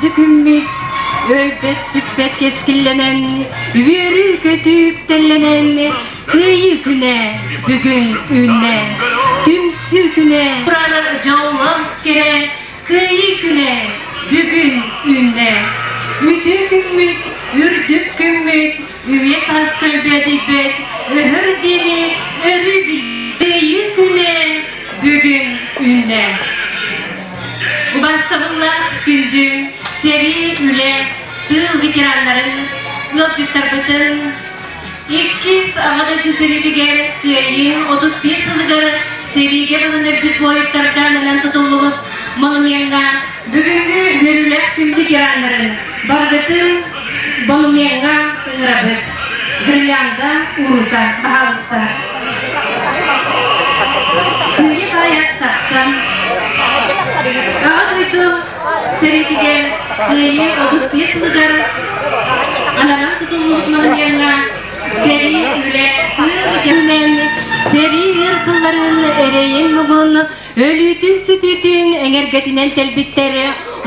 Күндү күммүт өлбөт-сүппэт кэскиллэнэн, үөрүү-көтүү үктэллэнэн, Кыайыы күнэ бүгүн үүннэ, түмсүү күнэ турар дьоллоох кэрэ Кыайыы күнэ бүгүн үүннэ. Үтүө күммүт, үрдүк күммүт, үйэ саас көлбөөдүйбэт өһөр диэни өрүү бил Кыайыы күнэ бүгүн үүннэ. Убаастабыллаах күндү сэрии, үлэ, тыыл ветераннарын, ыалдьыттарбытын Иккис Аҕа дойду сэриитигэр Кыайыы 35 сылыгар сэриигэ баран өлбүт буойуттарга ананан тутуллубут монумеҥҥа бүгүҥҥү үөрүүлээх күн ветераннарын барыгытын монумеҥҥа ыҥырабыт. Гирлянда уурута, баһаалыста. Сыыйа-баайа тахсан Аҕа дойду сэриитигэр Кыайыы 35 сылыгар ананан тутуллубут монумеҥҥа сэрии үлэ тыыл ветеранын сэрии ыар сылларын эрэйин-муҥун өлүүтүн-сүтүүтүн эҥэргэтинэн тэлбиттэр,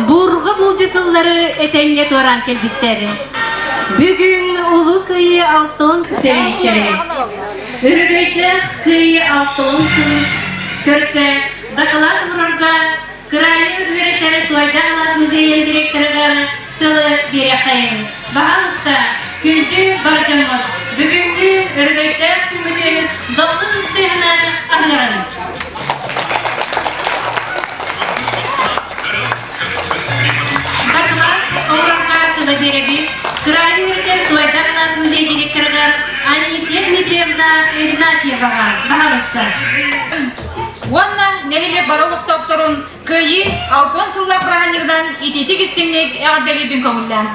буурҕа булдьу сыллары этэҥҥэ туораан кэлбиттэр. Бүгүн Улуу Кыайыы алтон сэрииттэрэ, Өрөгөйдөөх Кыайыы алтон сыл көрсө дакылаат оҥорорго кыраайы үөрэтэр Туойдаах алаас музейын директорыгар тылы биэриэххэйиҥ. Баһаалыста, күндү бар дьоммут, бүгүҥҥү өрөгөйдөөх күммүтүн дохсун ыстыаһынан аһыҥырын! Дакылаат оҥорорго тылы биэрэбит кыраайы үөрэтэр Туойдаах алаас музей директорыгар Анисия Дмитриевна Игнатьеваҕа. Баһаалыста. Уонна нэһилиэк бары олохтоохторун Кыайыы алтан сыллаах бырааһынньыгынан итиитик истиҥник эҕэрдэлиирбин көҥүллээн.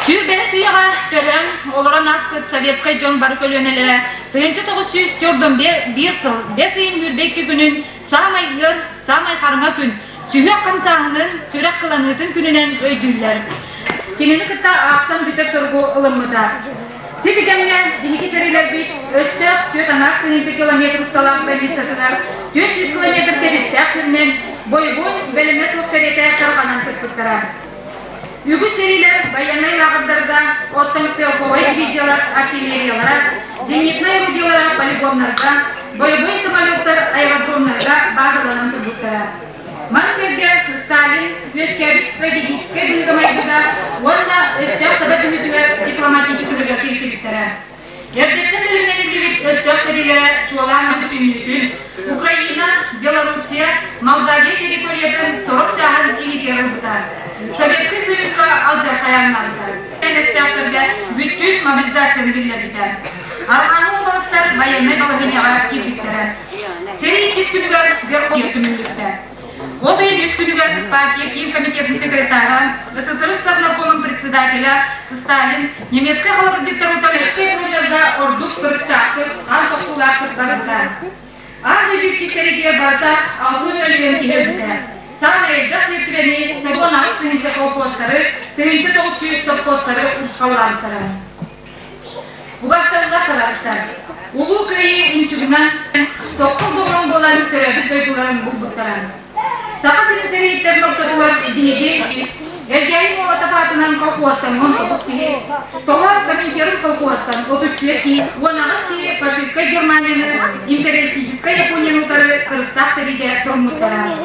Сүүрбэһис үйэҕэ төрөөн, олорон ааспыт советскай дьон бары көлүөнэлэрэ 1941 сыл бэс ыйын 22 күнүн саамай ыар, саамай хараҥа күн, сүһүөх хамсааһынын, сүрэх кыланыытын күнүнэн өйдүүллэр. Кинини кытта аахсан бүтэр соругу ылыммыта. Сити кэмҥэ биһиги сэриилэрбит өстөөх 4,5 километр усталаах границатыгар 400 километр кэриэттээх сиринэн бойобуой бэлэмэ суох кэриэтэ тарҕанан сыппыттара. Үгүс сэриилэр байыаннай лааҕырдарга, оттон стрелковай дивизиялар артиллериялара, зенитнай орудиелара полигоннарга, бойобуой самолеттар аэродромнарга баазаланан турбуттара. Маны сэргэ Сталин үөскээбит стратегическай быһыыга-майгыга уонна өстөөх саба түһүүтүгэр дипломатическайга киирсибиттэрэ. Эрдэттэн бэлэмнэниллибит өстөөх сэриилэрэ чуолаан бүтүннүүтүн Украина, Белоруссия, Молдавия территориятын сорох чааһын иһигэр ылбыта. Советскай Союзка алдьархай ааҥнаабыта. Өстөөхтөргө бүттүүн мобилизацияны биллэрбитэ. Арҕааҥҥы уобаластар байыаннай балаһыанньаҕа киирбиттэрэ. Сэрии иккис күнүгэр Верховье түмүллүбүтэ. От ыйын үс күнүгэр партия Киин комитетын секретара, СССР Совнаркомун председателя Сталин немецкэй халабырдьыттар утары фроннарга ордук кырыктаахтык, хаан тохтуулаахтык барбыта. Аан дойду иккис сэриитигэр барыта 6 мөлүйүөн киһи өлбүтэ. Саамай элбэх сиэртибэни 18 тыһыынча колхозтары, 1900 совхозтары урусхаллаабыттара. Убастарга табаарыстар, Улуу Кыайыы унчугунан тохтол доҕорун буолан төрөөбүт дойдуларын булбуттара. Саха сирин сэрииттэрин ортотугар биһиги Элгээйи Молотов аатынан колхуоттан 19 киһи, Толор Коминтерн колхуоттан 34 киһи, 18 киһи фашистскай Германияны, империалистическай Японияны утары кырыктаах сэриигэ туруммуттара.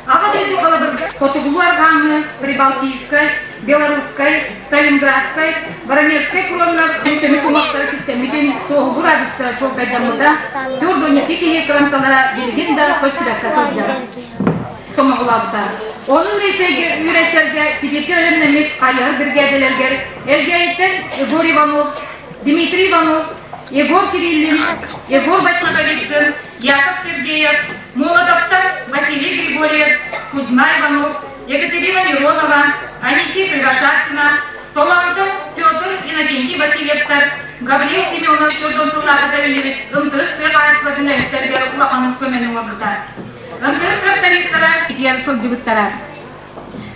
Аҕа дойду халабырга Хотугулуу-Арҕааҥҥы, Прибалтийскай, Белорусскай, Сталинградскай, Воронежскай фроннар көмүс уҥуохтара кистэммитин туоһулуур аадырыстара чуолкайдаммыта, 42 киһи кырамталара билигин да көстүбэккэ сылдьар. Сомоҕолообута. Ону үрэйсэргэ Сибииргэ өлөмнөммүт хайыһар биригээдэлэргэр Элгээйиттэн Егор Иванов, Дмитрий Иванов, Егор Кириллин, Егор Батиковицын, Яков Сергеев, Молотовтар Василий Григорьев, Кузьма Иванов, Екатерина Миронова, Анисия Кривошапкина, Толоонтон Петр Иннокентий Васильевтар, Гаврил Семенов төрдүн сыллааҕы тэриллибит МТС тыа хаһаайыстыбатын үлэһиттэригэр улахан көмөнү оҥорбута. МТС трактористара итийэн сылдьыбыттара.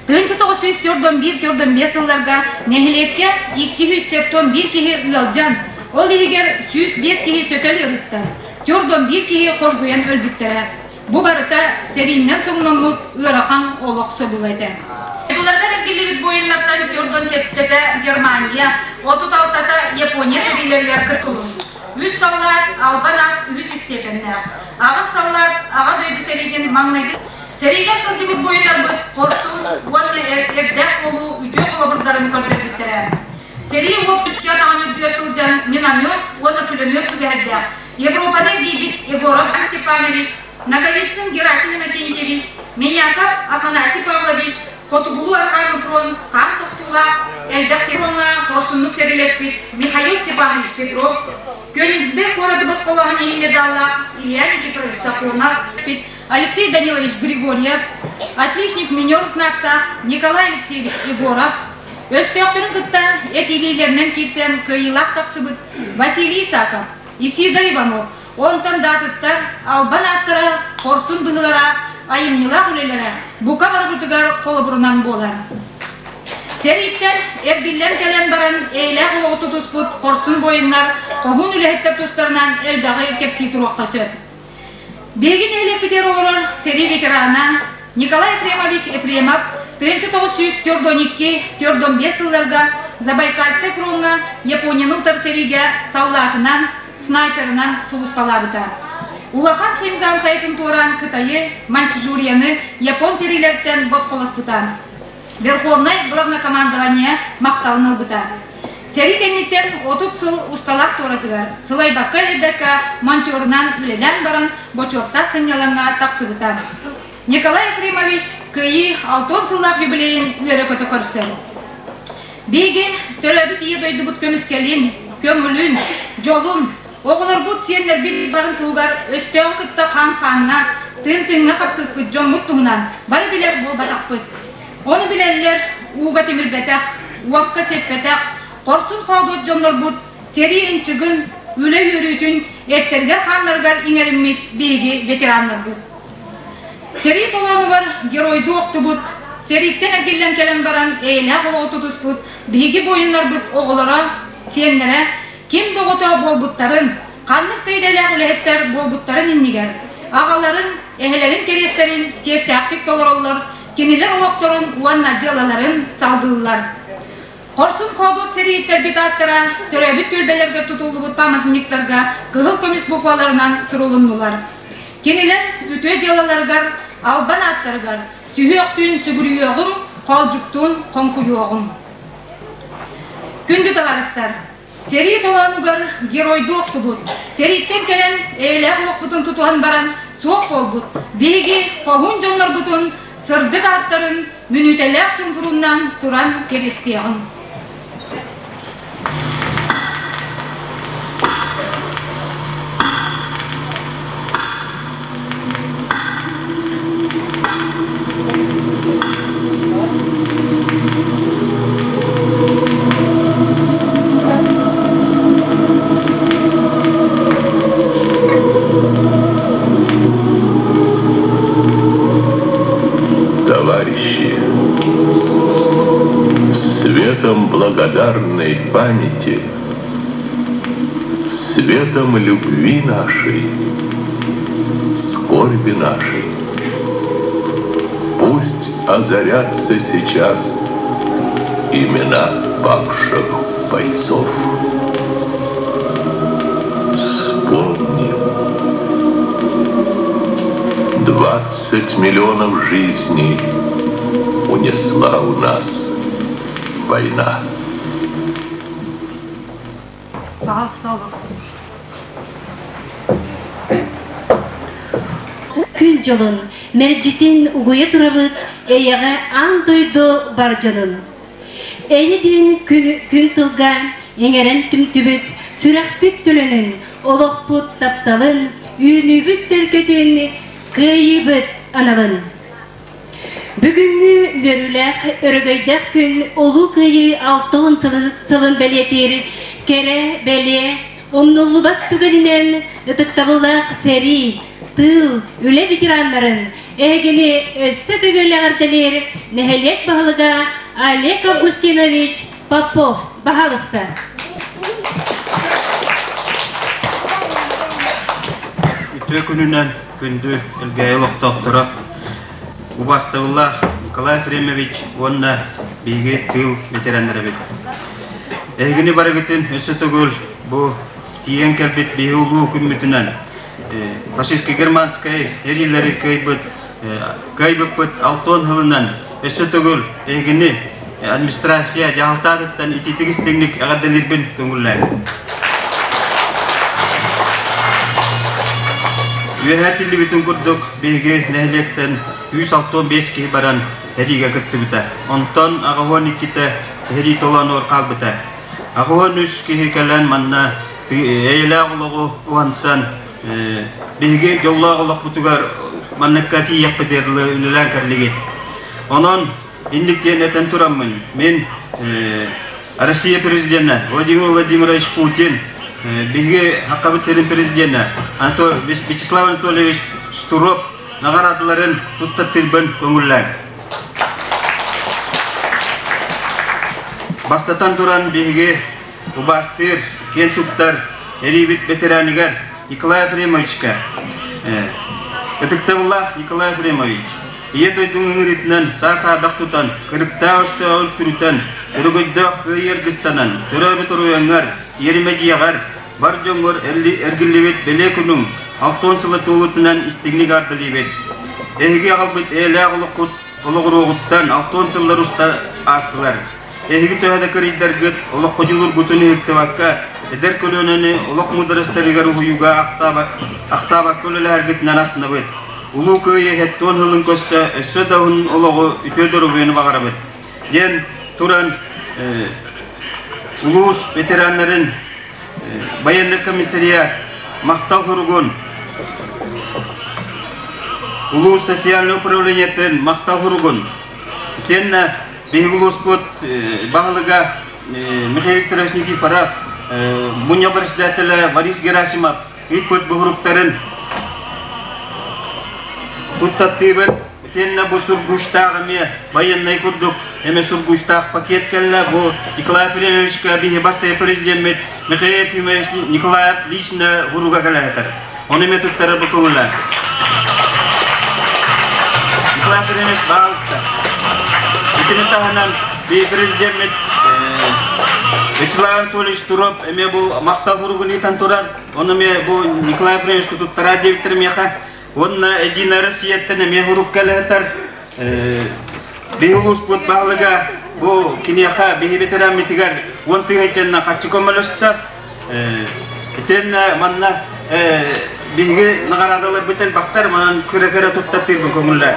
1941-45 сылларга нэһилиэккэ 271 киһи ыалдьан, ол иһигэр 105 киһи сөтөл ыарыыттан, 41 киһи хоргуйан өлбүттэрэ. Бу барыта сэрииннэн соҥноммут ыарахан олох содула этэ. Дойдуларыгар эргиллибит буойуннартан 47-тэ Германия, 36-та Япония сэриилэригэр кыттыллыбыт. Үс саллаат албан аат үһүс истиэпэннээх. Аҕыс саллаат Аҕа дойду сэриитин маҥнайгы Сэриигэ сылдьыбыт буойуннарбыт хорсун уонна эрдээх буолуу үтүө холобурдарын көрдөрбүттэрэ. Сэрии уот икки атаҕын үрдүгэр сылдьан миномет уонна пулемет сүгэһэрдээх Европаны эргийбит Егоров Степанович, Ноговицын Герасим Иннокентьевич, Меняков Афанасий Павлович Хотугулуу-Арҕааҥҥы фронт хаан тохтуулаах элбэх фроҥҥа хорсуннук сэриилэспит Михаил Степанович Петров, Кёнигсберг куораты босхолооһун иһин медаллаах Илья Никифорович Сафонов, Алексей Данилович Григорьев, отличник минер знактаах Николай Алексеевич Егоров, өстөөхтөрүн кытта эт илиилэринэн киирсэн кыайыылаах тахсыбыт Василий Исаков, Исидор Иванов, онтон да атыттар албан ааттара, хорсун быһыылара, айымньылаах үлэлэрэ бука барыбытыгар холобурунан буолар. Сэрииттэн эргиллэн кэлэн баран эйэлээх олоҕу тутуспут хорсун буойуннар, хоһуун үлэһиттэр тустарынан элбэҕи кэпсии туруохха сөп. Биһиги нэһилиэкпитигэр олорор сэрии ветерана Николай Ефремович Ефремов 1942-45 сылларга Забайкальскай фроҥҥа Японияны утары сэриигэ саллаатынан, снайперынан сулууспалаабыта. Улахан Хинган хайатын туораан Кытайы, Маньчжурияны япон сэриилэриттэн босхолоспута. Верховнай главнокомандование махталын ылбыта. Сэрии кэнниттэн 30 сыл усталаах туоратыгар сылайбакка-элэйбэккэ монтерунан үлэлээн баран бочуоттаах сынньалаҥҥа тахсыбыта. Николай Ефремович Кыайыы 60 сыллаах юбилейын үөрэ-көтө көрсөр. Биһиги төрөөбүт ийэ дойдубут көмүскэлин, көҥүлүн, дьолун, оҕолорбут, сиэннэрбит барын туһугар өстөөҕү кытта хаан-хааҥҥа, тыын-тыыҥҥа хапсыспыт дьоммут туһунан бары билэр буолбатахпыт. Ону билэллэр ууга тимирбэтэх, уокка сиэппэтэх, хорсун-хоодуот дьоннорбут сэрии ынчыгын, үлэ үөрүүтүн эттэригэр-хааннарыгар иҥэриммит биһиги ветераннарбыт. Сэрии толоонугар геройдуу охтубут, сэрииттэн эргиллэн кэлэн баран эйэлээх олоҕу тутуспут биһиги буойуннарбыт оҕолоро, сиэннэрэ ким да оҕото буолбуттарын, ханнык да идэлээх үлэһиттэр буолбуттарын иннигэр аҕаларын, эһэлэрин кэриэстэрин чиэстээхтик толороллор, кинилэр олохторун уонна дьыалаларын салгыыллар. Хорсун-хоодуот сэрииһиттэрбит ааттара төрөөбүт түөлбэлэригэр тутуллубут памятниктарга кыһыл көмүс букваларынан сурулуннулар. Кинилэр үтүө дьыалаларыгар, албан ааттарыгар сүһүөхтүүн сүгүрүйүөҕүҥ, хоолдьуктуун хоҥкуйуоҕуҥ. Күндү табаарыстар, сэрии толоонугар геройдуу охтубут, сэрииттэн кэлэн эйэлээх олохпутун тутуһан баран суох буолбут биһиги хоһуун дьоннорбутун сырдык ааттарын мүнүүтэлээх чуҥкуруннан туран кэриэстиэҕиҥ. Товарищи, светом благодарной памяти, светом любви нашей, скорби нашей, пусть озарятся сейчас имена павших бойцов. Вспомним. 20 миллионов жизней унесла у нас война. Күн дьолун, мэлдьитин угуйа турабыт эйэҕэ аан дойду бар дьонун. Эйэ диэн күн, күн тылга иҥэрэн түмтүбүт сүрэхпит төлөнүн, олохпут тапталын, үүнүүбүт төлкөтүн, кыайыыбыт аналын. Бүгүҥҥү үөрүүлээх өрөгөйдөөх күн Улуу Кыайыы 60 сылын бэлиэтиир кэрэ, бэлиэ, умнуллубат түгэнинэн ытыктабыллаах сэрии, тыыл, үлэ ветераннарын эһигини өссө төгүл эҕэрдэлиир нэһилиэк баһылыга Олег Августинович Попов баһаалыста. Үтүө күнүнэн күндү Элгээйи олохтоохторо, убаастабыллаах Николай Ефремович уонна биһиги тыыл ветераннарабыт. Эһигини барыгытын өссө төгүл бу тиийэн кэлбит биһи улуу күммүтүнэн фашистско-германскай эриилэри кыайбыт кыайбыппыт алтон сылынан өссө төгүл эһигини администрация дьаһалтаатыттан итиитик истиҥник эҕэрдэлиирбин көҥүллээбит. Үөһээ тиллибитин курдук биһиги нэһилиэктэн 165 киһи баран сэриигэ кыттыбыта. Онтон 82-тэ сэрии толоонугар хаалбыта. 83 киһи кэлэн манна эйэлээх олоҕу уһансан биһиги дьоллоох олохпутугар манныкка тиийиэхпитигэр дылы үлэлээн кэллигит. Онон инник диэн этэн тураммын, мин Россия президенэ Владимир Владимирович Путин, биһиги Хакабыт сирин президенэ Вячеслав Анатольевич Штуров наҕараадаларын туттартыырбын көҥүллээҥ. Бастатан туран биһиги убаастыыр, киэн туттар эриибит бэтэрээнигэр Николай Ефремовичка ытыктабыллаах Николай Ефремович, Ийэ дойдуҥ ыҥырыытынан саа-саадах тутан, кырыктаах өстөөҕүн сүрүтэн, өрөгөйдөөх кыайыы аргыстанан, төрөөбүт оройуоҥҥар, иэримэ дьиэҕэр, бар дьоҥҥор эргиллибит бэлиэ күнүҥ алтан сыла туолуутунан истиҥник ардалыыбыт. Эһиги аҕалбыт эйэлээх олоххут олоҕуруоҕуттан алтан сыллар уста аастылар. Эһиги төһө да кырыйдаргыт, олоххо дьулургутун ыһыктыбакка, эдэр көлүөнэни олох муударастарыгар уһуйууга ахсаабакка үлэлэһэргитинэн астынабыт. Улуу Кыайыы сэттион сылын көрсө өссө да уһун олоҕу, үтүө доруобуйаны баҕарабыт, диэн туран улуус ветераннарын байыаннай комиссариат махтал суругун, улуус социальнай управлениетын махтал суругун, итиэннэ Биһиги улууспут баһылыга Михаил Викторович Никифоров, мунньах председателэ Борис Герасимов ыыппыт буһуруктарын туттаттыыбыт. Итиэннэ бу сургуустаах эмиэ байыаннай курдук эмэ сургуустаах пакет кэллэ. Бу Николай Ефремовичка биһи бастакы президеммит Михаил Ефимович Николаев лично буруга кэлээтэр. Ону эмиэ туттарар бу көҥүлэ. Николай Ефремович баҕалыста. Итини таһынан би президеммит Вячеслав Анатольевич Туров эмиэ бу махтал суругун ыытан турар. Ону эмиэ бу Николай Ефремовичка туттараа диэбиттэр миэхэ. Уонна Единая Россияттан эмиэ сурук кэлээтэр. Биһи улууспут баһылыга бу киниэхэ биһи ветераммытыгар уон тыһыынчаннан харчы көмөлөстө. Итиэннэ манна биһиги наҕараадаларбыт элбэхтэр, манан кыра-кыра туттартыырбын көҥүллээх.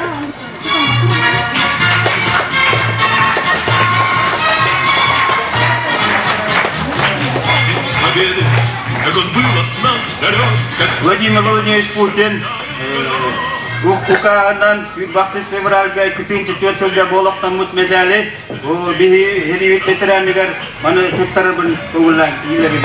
Владимир Владимирович Путин Укааһынан 26 февральга 204 сылга буолуохтаммыт медали биһи Херивит ветеранигар маны туттарарбын көҥүллээн иилэбин.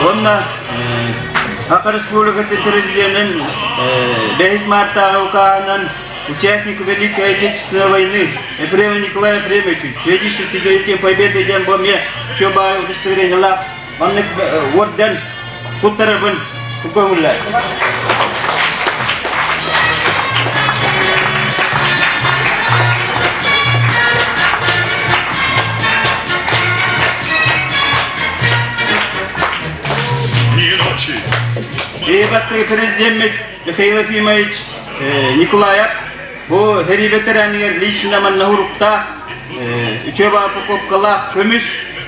Уонна Саха Республикатын президенин 5 мартааҕы укааһынан участник Великой Отечественной войны Ефремов Николай Ефремович в связи с 60-летием Победы диэн бу эмиэ чуобаай удостоверениелаах маннык орден туттарарбын көҥүллээх. Биһи бастакы президеммит Михаил Ефимович Николаев бу сэрии бэтэрээнигэр лично манна уруктаах үчүгэй упаковкалаах көмүс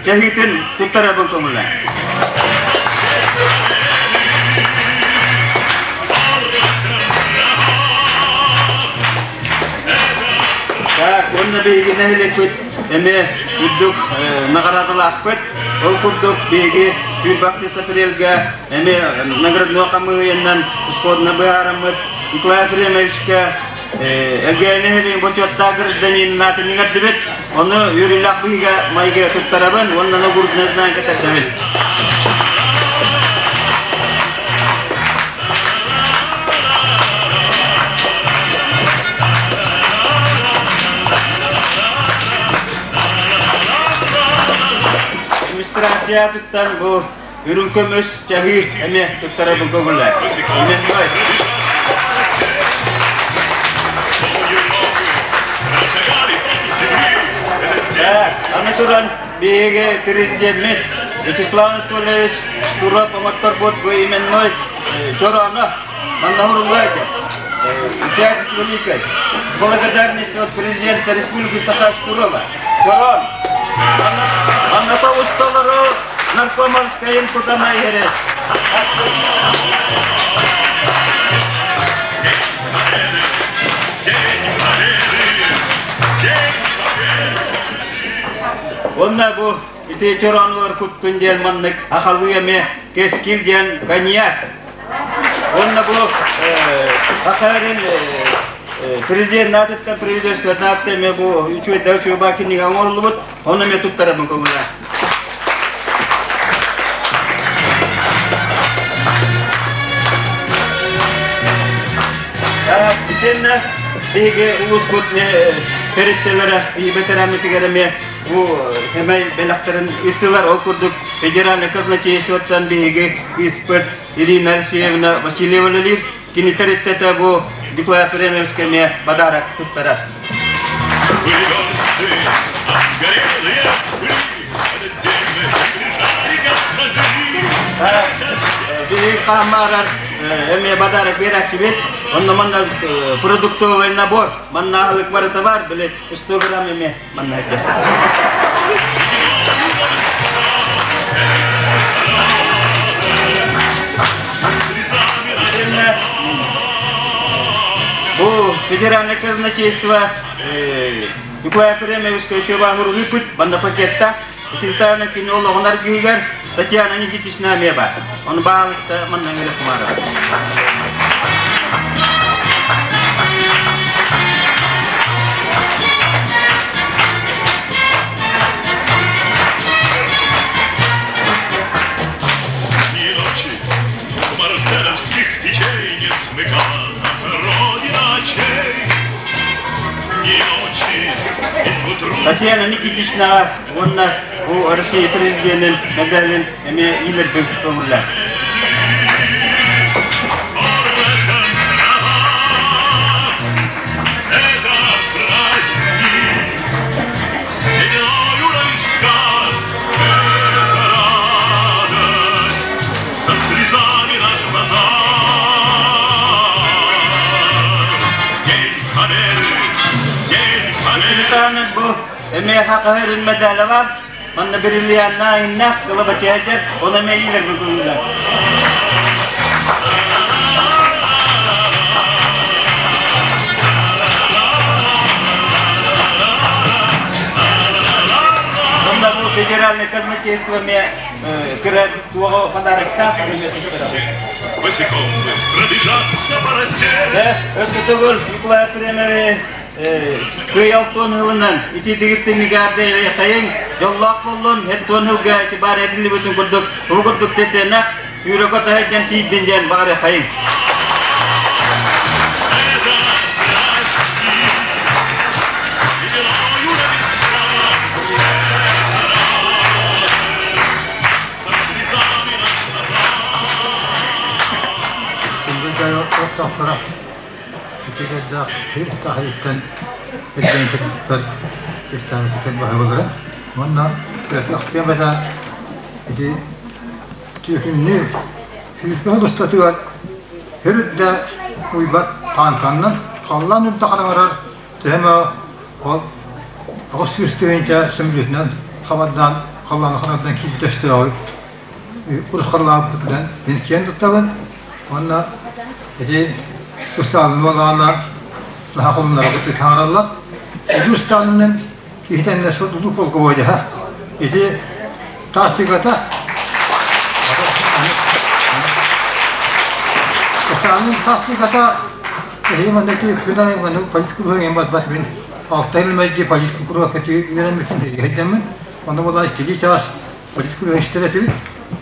чаһыытын туттарарбын көҥүллээн. Так, уонна биһиги нэһилиэкпит эмиэ үрдүк наҕараадалаахпыт. Ол курдук биһиги 26 апрельга эмиэ наградной хамыыһыйанан спорна быһаараммыт Николай Ефремовичка Элгээйи нэһилиэгин бочуоттаах гражданин аатын иҥэрдибит. Ону үөрүүлээх быһыыга майгы туттарабын уонна нагрудное знамя кэтэрдэбин. Федерациятыттан бу үрүҥ көмүс чаһыы эмиэ туттара бу көҥүлэ. Аны туран биһиги президеммит Вячеслав Анатольевич Туров оҥотторбут бу именной чороно манна урулла этэ. Участник Великой. С благодарностью от президента Республики Саха Штурова. Чорон! Манната усталары наркоманскайын кутана иһэрэ. Онно бу ити чороонугар куттун диэн маннык ахалыы эмиэ кэскил диэн коньяк. Уонна бу Сахарин президент аатыттан правительствотын аатыттан эмиэ бу үчүгэйдэр үчүгэй кинигэ оҥоруллубут. Ону эмиэ туттарабын көҥүлэ. Итиэннэ биһиги улууспут тэрилтэлэрэ бэтэрээммитигэр эмиэ бу сэмэй бэлэхтэрин ыыттылар. Ол курдук федеральнай казначействоттан биһиги испыт Ирина Алексеевна Васильева үлэлиир. Кини тэрилтэтэ бу Николай Ефремовичка эмиэ подарок туттарар. Биһиги хаамаарар эмиэ подарок биэрээччибит. Онно манна продуктовый набор, манна аһылык барыта бар, били 100 грамм эмиэ манна Бу федеральное казначейство Николай Ефремовичка үчүгэй манна пакетта Итинтаана кини олоҕун аргыһыгар Татьяна Никитична эмиэ баар. Ону баалыста манна ыҥыра кумаарар. Дни ночи мартеновских печей не смыкала Родина очей. Дни ночи и к утру... Татьяна Никитичнаҕа уонна бу Россия президенин медалин эмиэ иилэрбин көҥүллээх. Итини бу эмиэ хахаһырын медале бар. Манна бриллианна иннах кылабачыайдар, ол эмиэ иилэрбин көҥүллээх. Онно бу федеральное казначейство эмиэ кыра туоҕа подароктаах эмиэ Босиком пробежаться по росе. Өссө төгүл Николай Ефремович Кыайалтон ылынан ити тигистиннигаарды хайын дьоллоох боллун эттон ылга ити баар этиллибитин курдук бу курдук тетена Юрага таһайдан тиийдин диэн баҕары хайын. Тохторо Үчүгэйдээх сир таһыттан ирдээн кэлбиппэр истээбитигэр баһылыгыра уонна өтөхтүөм этэ ити түөкүннүү сүүрбэ сыл устатыгар сир үрдэ уйбат таанканнан халлаан үрдэ хараҥарар төһө эмэ ол 800 тыһыынча сөмөлүөтүнэн хабардаан халлааны хараҥардан киирбит өстөөҕү урусхаллаабыппытынан мин киэн туттабын уонна ити Ыстаалын уолаана наһаа хомуннарабыт таҥараллар. Ити Ыстаалынын киһитэ суот улуу полководеһа. Ити тактиката Ыстаалын тактиката эһи манна ки күнай манна политика быһыҥ барбат мин алтай мэлдьи политика куруакка үөрэммитин иһирдэммин онно буолан иккилии чаас политика үһүстэр этибит.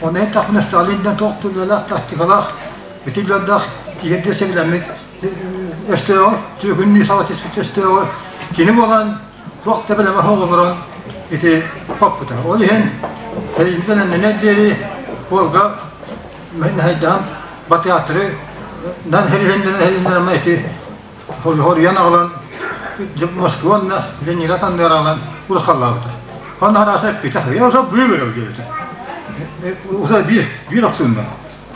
Онно эттэхпинэ Сталинтан туох туллалаах тактикалаах итиллэрдээх киһирдии сэбилэммит өстөөҕү, түөкүннүү саба түспүт өстөөҕү кини буолан туох да бэлэмэ суох олорон ити хоппута. Ол иһин Эйигин бэлэмнэнэр диэри Волга мэһэйдэһэн батыааттары нан хэрихэннэрэн ити хоруйан аҕалан Москва уонна Ленинград анныгар аҕалан урусхаллаабыта. Онно арааса эппитэ, я уже выиграл диэбитэ. Уже биир, биир охсуунна.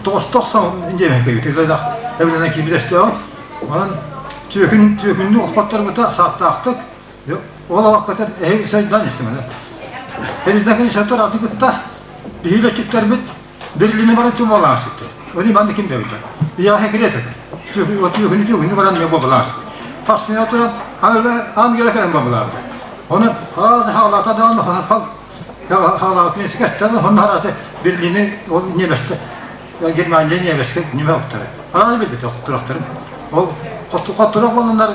Тоҕус диэбэккэ үтүлэлэх эбилэнэн киирбит өстөөҕүм. Онон түөкүн түөкүннүү охпотторбута сааттаахтык ол олоххотор эһиги сайдан истимэнэ. Тэрилтэ сотор аты кытта биһиги өттүктэрбит Берлини баран тумалаан сытты. Оны манна ким да билбэт. Ийэҕэ кириэт этэ. Түөкүнү түөкүнү баран не бобалаан. Фасына туран ангела кэлэн бобалаабыта. Оны хааз хаалата даҕаны хал хаалаабытын сикэстэн онно арааты Берлини ол немецте Германия немецке неме оттары. Арааны билбит оттурахтарын. Ол хотторох боллунар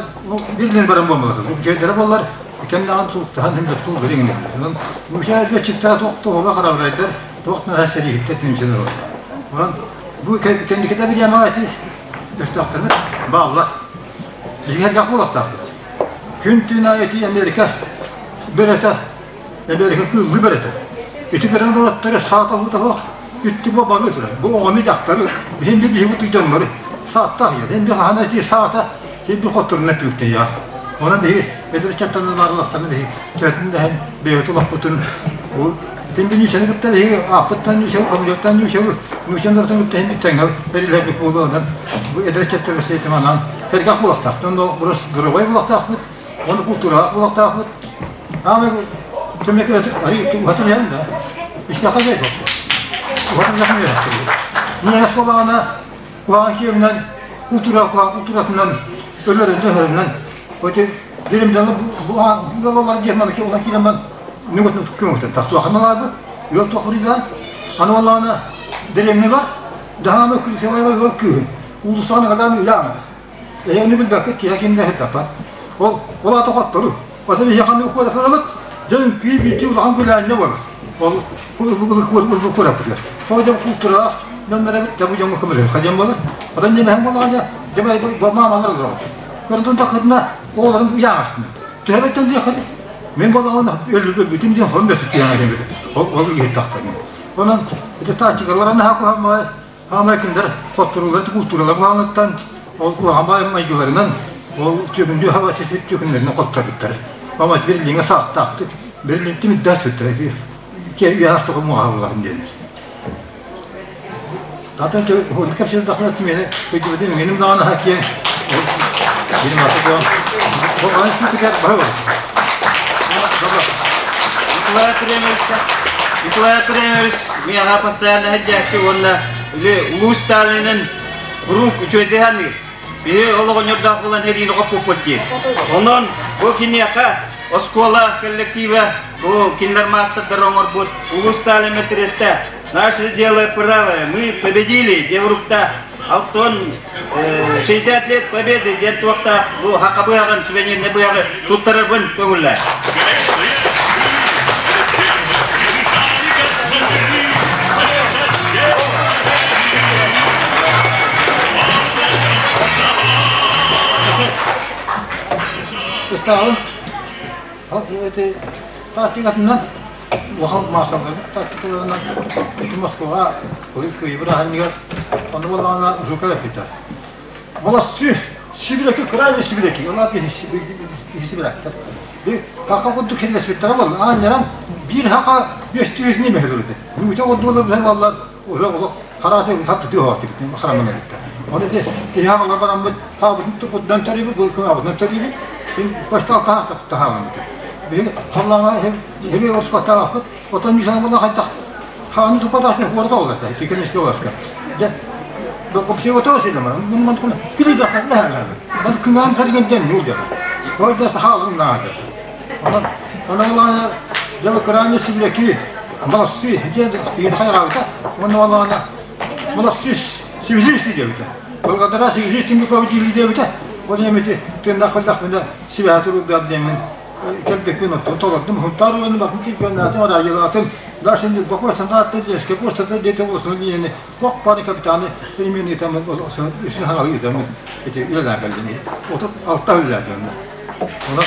Берлин баран болмалар. Жайдары боллар кемдаан сууктахан хим тул бериңин. Муша читтаа тоқтоға қарабырайдар туох наһаа сэрииһиттэр түмсэн олорор. Онон бу кэнникитэ билиэмэҕэ ити өстөөхтөрбүт бааллар. Биһиги буолуохтаахпыт. Күн-түүн аайы ити Америка бөрөтө, Америка кыыллыы бөрөтө. Ити көрөн олороттары саата уута суох үттү бу балыы турар. Бу оҕону дьахтары, биһин биһиги тыйдоннору сааттаах ийэ. Хин хаһан ити саата хин хотторунан түбүктэйэ. Онон биһиги эдэр ыччаттарынан баарылахтарына биһиги төрдүн дэһэн бэйэбит олохпутун бу Тин нүүсэни кытта биһиги ааппыттан нүүсэбит, хомуйуттан нүүсэбит, нүүсэн доротун кытта хин тэҥҥэ бэриллэрбит буолуонан бу эдэр ыччаттарга сиэтим анаан сэргэх буолуохтаах. Онно урус гырабай буолуохтаахпыт, уонна култуураах буолуохтаахпыт. Аамай кэмнэки уһатын иһэн да, истэхэ дьэ уһатын иһэн Ньиэс буоллаҕына куһаҕан киэбинэн култуура култууратынан өлөрүнэн-өһөрүнэн Өте диримдалы бу диэн маны улан киирэн нүгөтүн көмөтөн тахсуаханалаабыт ыал туохурийдаан аны олаана дэриэҥҥэ бар даһаама күлсэбайба ыал кыыһын уулуссаҕын агадаан ыйаана эһэни билбэккэ киһи кимнэ хиттаппат ол ол ата хоттору ата биһиэхэ куорасалабыт дьон күй биити улахан күлээннэ буолар ол куораппытыгар сол дьон култураах дьонноробут да бу дьоҥҥо көмөлөһүөххэ диэн буолар оттон дьэмэһэн буоллаҕына дьэ маамалар олорор Көрдүн таххытына оҕолорун ыйааҕастын. Төһөбөттөн диэххит мин буоллаҕына өлбүтүм диэн хорун бэсит түһэн эбит. Ол ол иһит тахтарым. Онон ити тааччыгалара наһаа куһаҕан хаамай кинилэр хотторуулар култууралар буһаныттан ол куһаҕан баай майгыларынан ол түөкүндүү хаба сисит түөкүннэринэн хотторбуттар. Ама Берлиҥҥэ сааттаахтык Берлинти мүддэс сүттэрэ киэ үһэ муҕаһалларын диэннэр. Атын кэпсиир мени өйдүбүтүм миним даҕаны хакиэн бирим аты буон бу ан сүтүгэр баһы Николай Ефремович Николай Ефремович миэхэ постоянно сылдьааччы уонна улуу Сталинын куруук үчүгэйдик саныыр. Биһи олоҕонньордоох буолан сэриини хоппуппут дии. Онон бу киниэхэ оскуола коллектива бу кинилэр маастардара оҥорбут улуу Сталин мэтириэттэ Наше дело правое, мы победили, диэн уруктаах Алтон 60 лет победы диэн туохтаах бу хака быһаҕын сувенирный быһаҕы туттарарбын көҥүллээ. Ыстаалын эти тактикатынан улахан маасалары тактикаларынан ити Москваҕа кыайыы бырааһынньыгар онно буоллаҕына Жуков эппитэ. Молодцы! Сибирэки, крайне сибирэки. Ол аата киһи сибирэктэр. Би хака курдук кирилэспиттэрэ буолла. Аанньаран биир хака биэстүү ньиме өлөрдө. Нууча курдук олор буоллар олох харааты тапты тыа харанан эбиттэр. Оны де киһи хагалар бараммыт таабытын тупутунан төрүүбүт, бұл кылабытынан төрүүбүт. Мин баштал таах таһааммыт. Биһиги халлааҥа эһиги оспаттаахпыт, отон мисана була хайдах хааны туппатах киһи уорда ол этэ, кикенеске оласка. Дьэ, бопсиото силема, мун мун пили да ханна Бан кыҥаан саргын ден нул дьэ. Орда сахалын наада. Онон онон дьэ крайне сибирэки молодцы, дьэ биир хайраабыта, онно олаана молодцы, связисты диэбитэ. Благодаря связистам победили диэбитэ. Ол эмити тыннах хыллах сибэһэ туругдап диэммин кэлбиппин оттон толордум Һунтаар уонна Бакым чемпионатын араайылаатын даже бокуо стандартты детская постата дети областной диэни туох баары капитаны переменный там үсүн хаҥалыы ыытаммын ити үлэлээн кэллим 36 үлэлээтим онон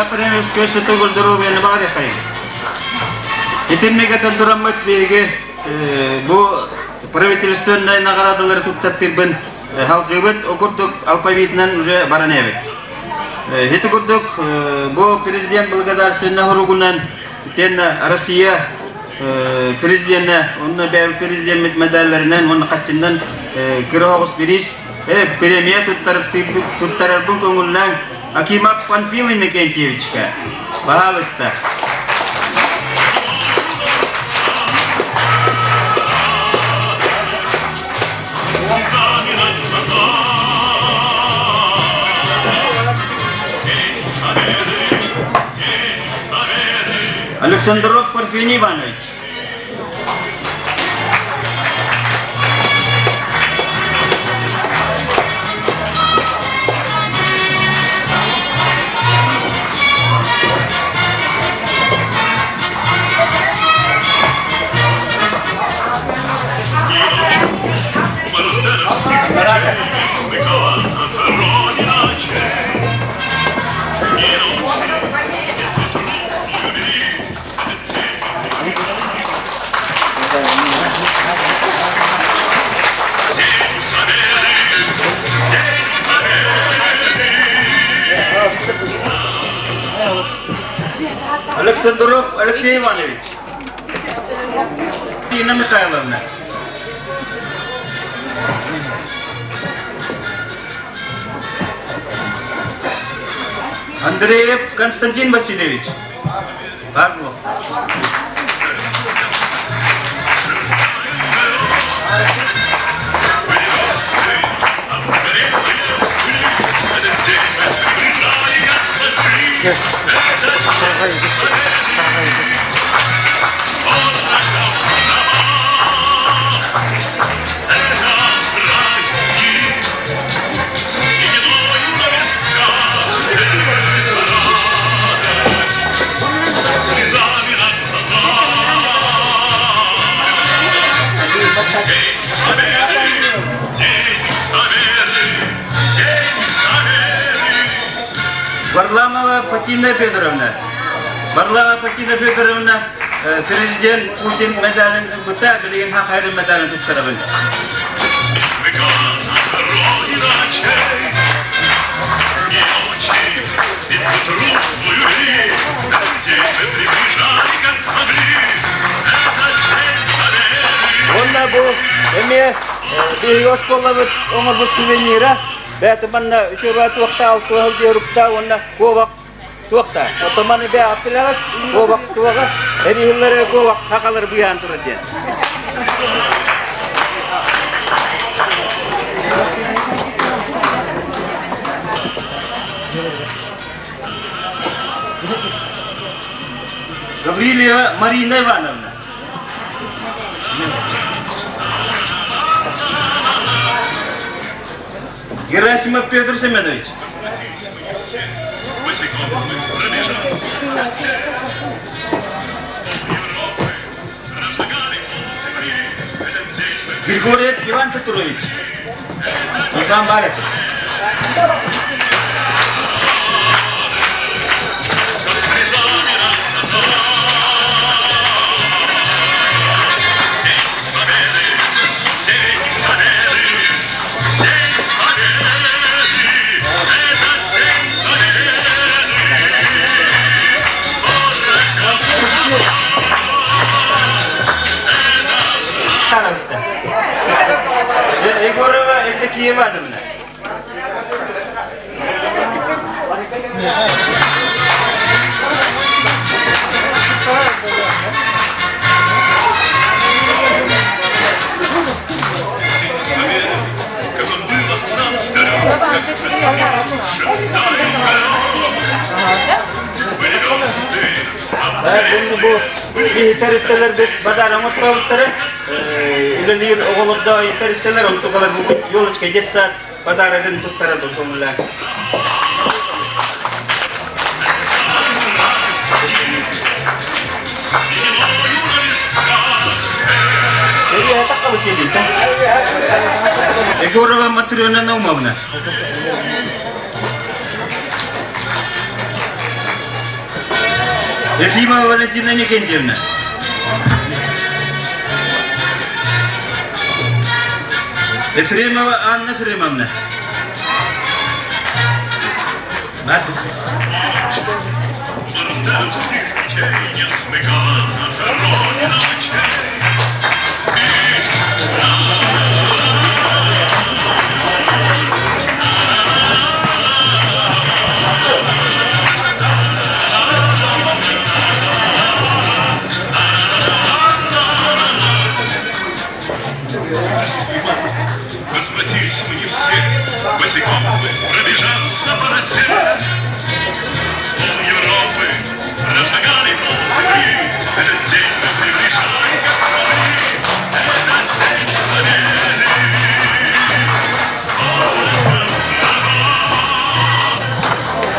Премьерскэй сытыгыр доруобуйаны баҕарыахайын. Итинник этэн тураммыт биһиги бу правительственнай наҕараадалары туттартыырбын халгыыбыт о курдук алфавитынан уже баран эбит. Ити курдук бу президент благодарственный хоругунан итиэннэ Россия президенэ онно бэйэбит президеммит медалларынан уонна хаччыннан кыра оҕус бириис премия туттарарбын көҥүллээҥ Акимов Панфил Иннокентьевичка. Пожалуйста. Александров Парфений Иванович. Александров Алексей Иванович. Тина Михайловна. Андреев Константин Васильевич. Павлов. Варламова Фатина Федоровна. Варламова Фатина Федоровна президент Путин медалин ылбыта, билигин хахайрын медалин туттарабын. Уонна бу эмиэ биһиги оскуолабыт оҥорбут сувенира бэйэтэ манна үчүгэй туохта алтыһыл диэруктаа уонна куобах туохта оттон маны бэйэ аттылаҕыт куобах туоҕа эриһиллэрэ куобах хахалар быыһаан турар диэн Гаврилия Марина Ивановна. Герасимов Петр Семенович. Григорьев Иван Петрович. Иван Бареков. Егорова Евдокия Ивановна. Бу иһитэр базар оҥостубуттара үлэлиир оҕолордоо иһитэр онтукалар бу елочка детсад подарогын туттарар көҥүллээх. Егорова Матрена Наумовна. Ефимова Валентина Никентьевна. Ефремова Анна Ефремовна. Мартеновских печей не смыкала наша Родина очей. Здравствуй, мама. Возвратились мы не все, Босиком мы пробежаться по росе. Пол Европы прошагали пол земли, Этот день мы приближали, как могли. Этот день победы. Порохом трава.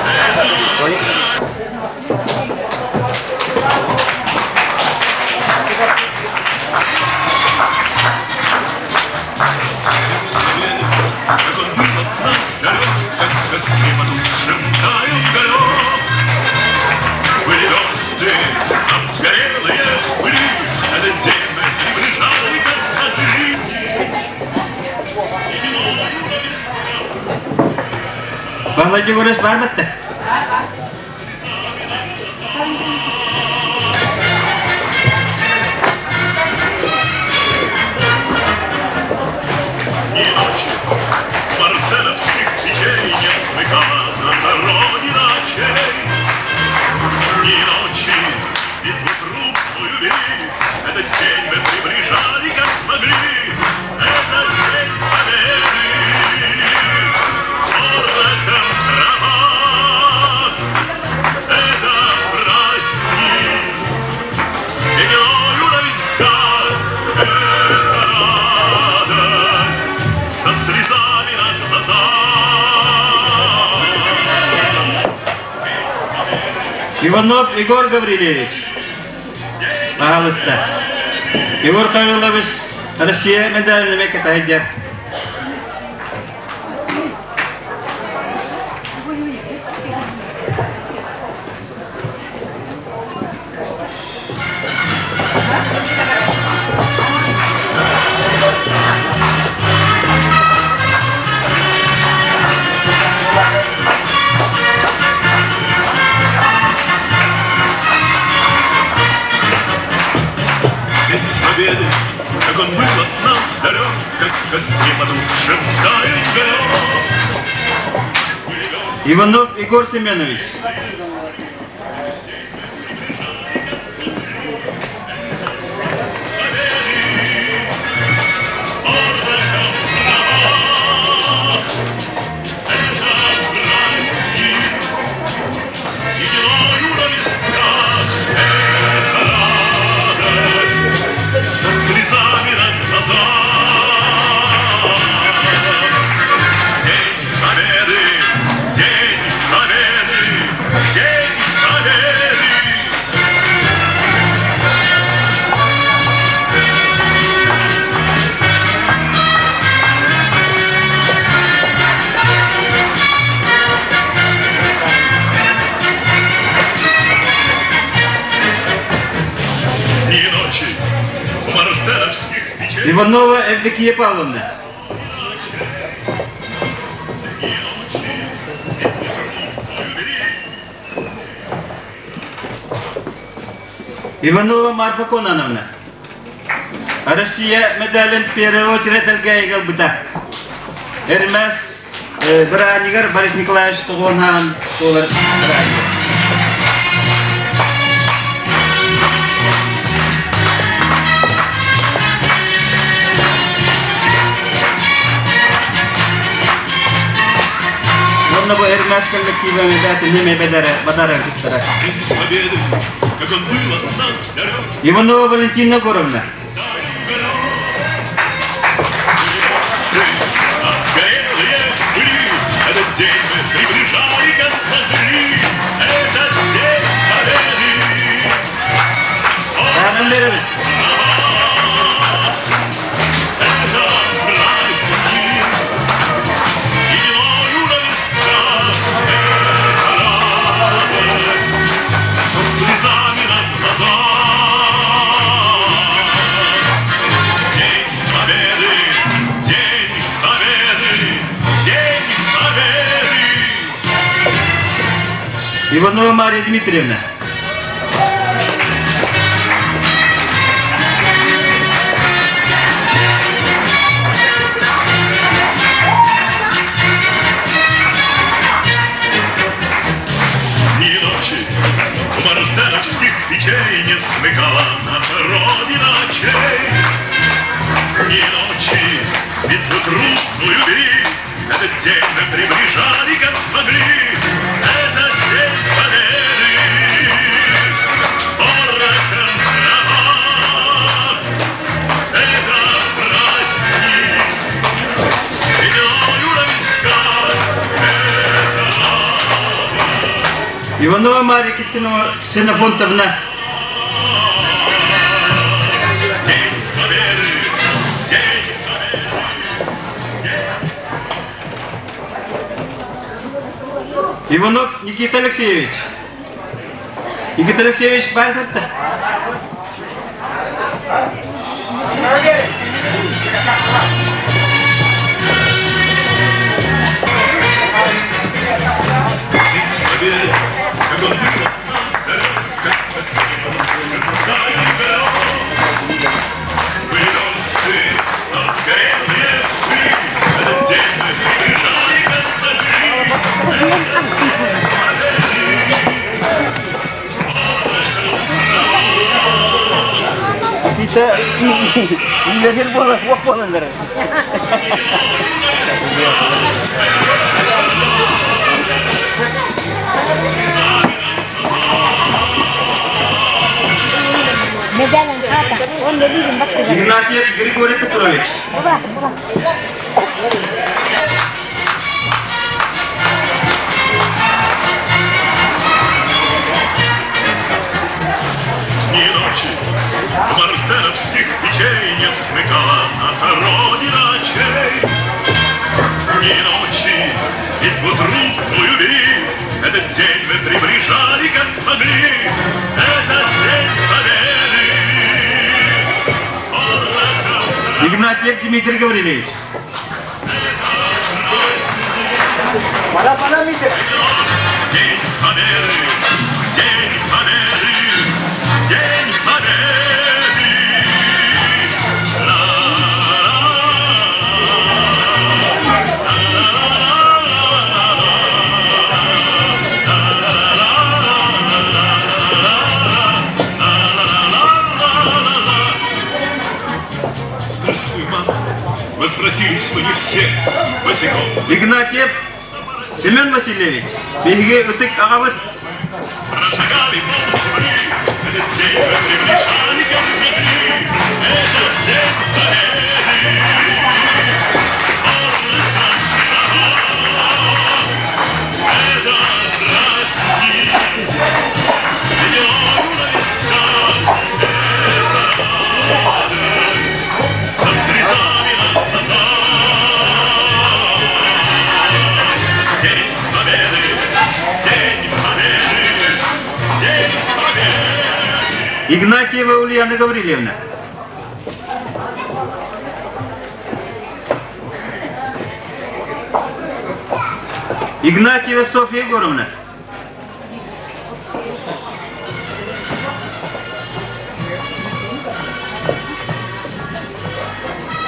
Это Как он был от нас далек, как в костре потухшем таял уголек. Были версты, обгорелые в пыли, Этот день мы приближали, как могли. Баһылай Дьөгүөрүс баар батта? Дни и ночи мартеновских печей Не смыкала наша Родина очей. Дни и ночи битву крупную вели, Этот день мы приближали, как могли. Это день победы. Порохом трава. Это праздник. Сединою на висках. Это радость со слезами на глазах. Иванов Егор Гаврилевич. Пожалуйста. Егор Гаврилович Россия медалін кытайдер. День Победы, как он был от нас далек, как в костре потухшем тает уголек. Иванов Егор Семенович. Со слезами на глазах. День Победы! День Победы! День Победы! Дни и ночи у мартеновских печей. Иванова Евдокия Павловна. Дни и ночи битву крупную вели. Иванова Марфа Кононовна. Россия медалін первый очередь ылбыта. Эрмес бырааһынньыгар Борис Николаевич тоҕус туолар бырааһынньыгар. Онно бу Эрмес коллектива мебәтин бедere бадара кыттара. День Победы, как он был от нас далек, Иванова Валентина Егоровна. Обгорелые в пыли, Этот день мы приближали, как могли. Этот день Победы. Таһынан биэрэбит. Это праздник. Сединою на висках. Это радость со слезами. Иванова Мария Дмитриевна. Ни ночи мартеновских печей не смыкала наша Родина очей. Ни ночи битву трудную вели, Этот день мы приближали, как могли, Этот день победы. Порохом трава, это праздник, сединою на висках, это радость. Иванова Мария Ксенофонтовна. День победы, день победы. Иванов Никита Алексеевич. Никита Алексеевич баар Победы, как он был от нас далек, как во сне Были версты, обгорелые мы, Этот день мы приближали, как могли. Этот день победы. Kita Ilahir bola wak bola ndar. Игнатьев Григорий Петрович. Ни ночи мартеновских печей не смыкала наша Родина очей. Ни ночи битву трудную вели, Этот день мы приближали, как могли, Этот день победы. Порохом Игнатьев Дмитрий Гаврилович. День победы, День победы, День победы. Здравствуй, мама. Возвратились мы не все босиком. Игнатьев Семен Васильевич. Биһиги ытык аҕабыт. Прошагали пол земли, Этот день мы приближали, как могли. Этот день победы. Это праздник, сединою на висках, Это радость со слезами на глазах. День победы, День победы, День победы. Игнатьева Ульяна Гаврилевна. Игнатьева Софья Егоровна.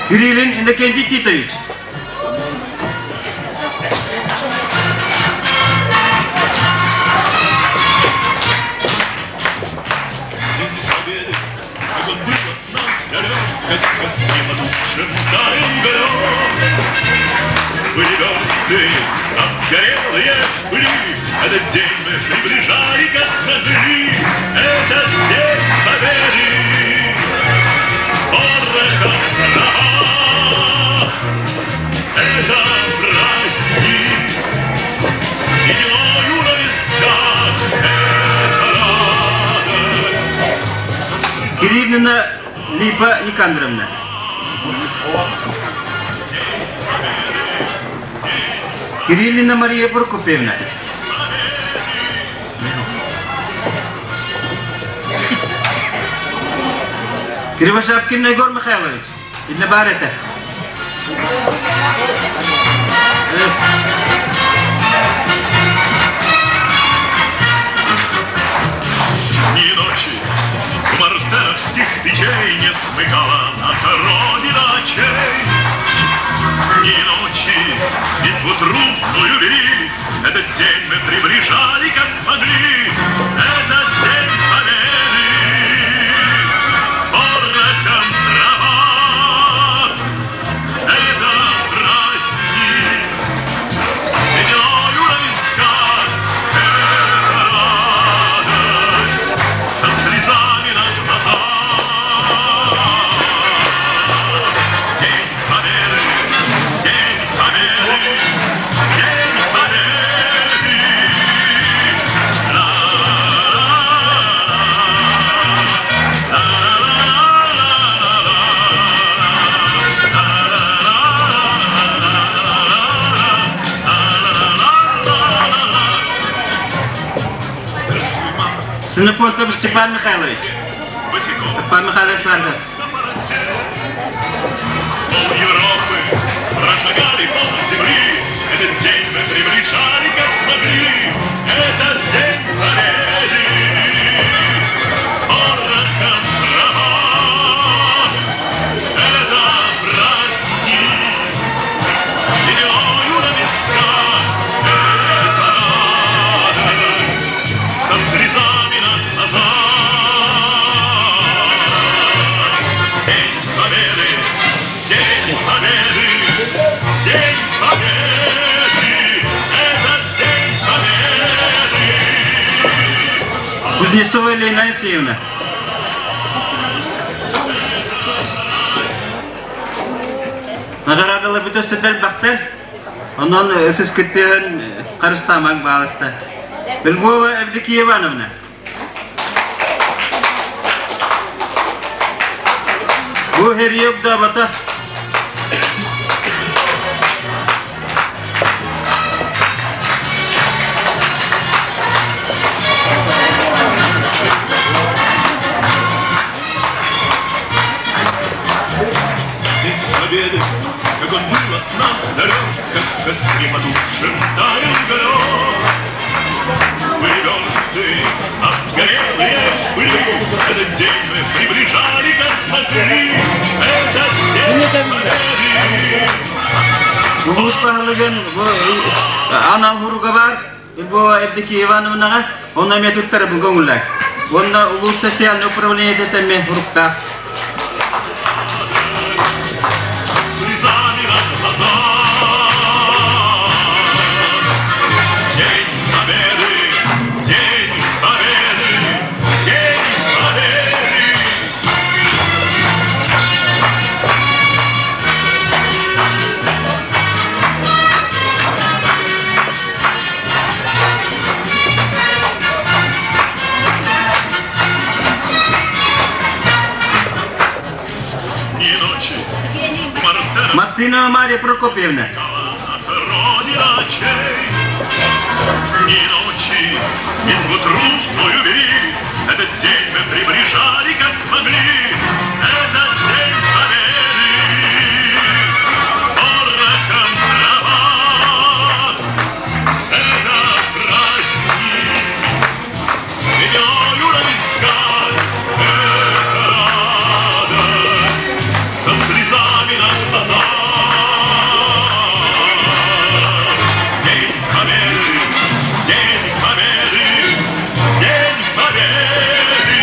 Кириллин Иннокентий Титович. День победы, как он был от нас далек, Как во сне потухшем таял уголек. Были версты, обгорелые в пыли, Этот день мы приближали, как могли. Этот день победы. Порохом трава, это праздник, сединою на висках, это радость. Кириллина Липа Никандровна. Кириллина Мария Прокопьевна. Кривошапкин Егор Михайлович. Инна Барета. трудную вели. Этот день мы приближали, как могли. Этот день победы. Порохом трава. Это праздник. Сединою на висках. Это радость. Со слезами на глазах. День Победы! День Победы! День Победы! Здравствуй, мама. Ксенофонтов Степан Михайлович. Босиком. Степан Михайлович Варгас. Пол Европы прошагали пол земли. Этот день мы приближали, как могли. Этот день победы. Порохом трава. Это праздник. Сединою на висках. Это радость. Со слезами на глазах. День Победы! День Победы! День Победы! Это День Победы! Кузнецова Елена Алексеевна. Наҕараадаларбыт өссө элбэхтэр. Онон ытыскыттыһын харыстаамаҥ баалыста. Львова Евдокия Ивановна. Бу херия даабата. День Победы, как он был от нас далек, как в костре потухшем таял уголек. Были версты, обгорелые в пыли, этот день мы приближали, как могли, этот день Победы. Улуус баһылыгын бу анал суруга баар. Львова Евдокия Ивановнаҕа онно эмиэ туттарабын көҥүллээх. Уонна улуус социальнай управлениета эмиэ суруктаах. Со слезами на глазах. День Победы! День Победы! День Победы! Дни и ночи Мартенов Мартынова Мария Прокопьевна. Родина очей. Дни и ночи битву трудную вели, Этот день мы приближали, как могли, Этот день победы. Порохом трава. Это праздник. Сединою на висках. Это радость. Со слезами на глазах. День Победы! День Победы! День Победы!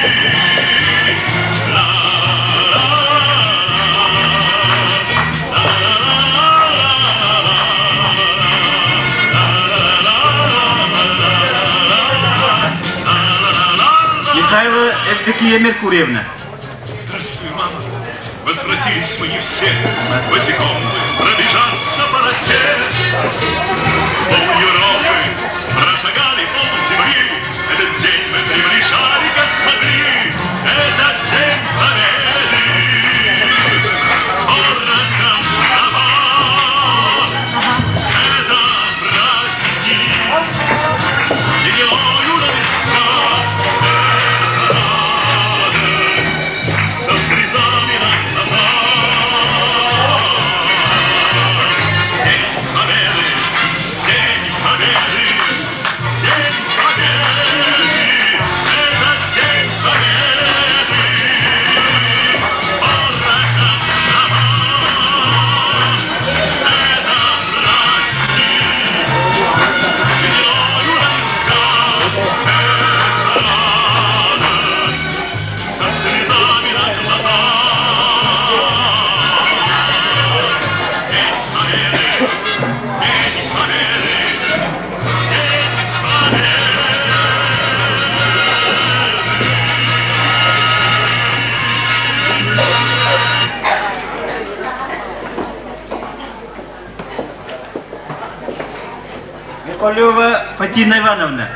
Ла-ла-ла, ла-ла-ла, Михайлова Евдокия Меркурьевна. Здравствуй, мама. Возвратились мы не все. Босиком мы пробежаться по росе. Пол Европы прошагали пол земли. Этот день мы приближали, как могли. Этот день победы. Порохом трава. Это праздник. Сединою на висках. Это радость. Со слезами на глазах. День Победы! День Михалева Фатина Ивановна.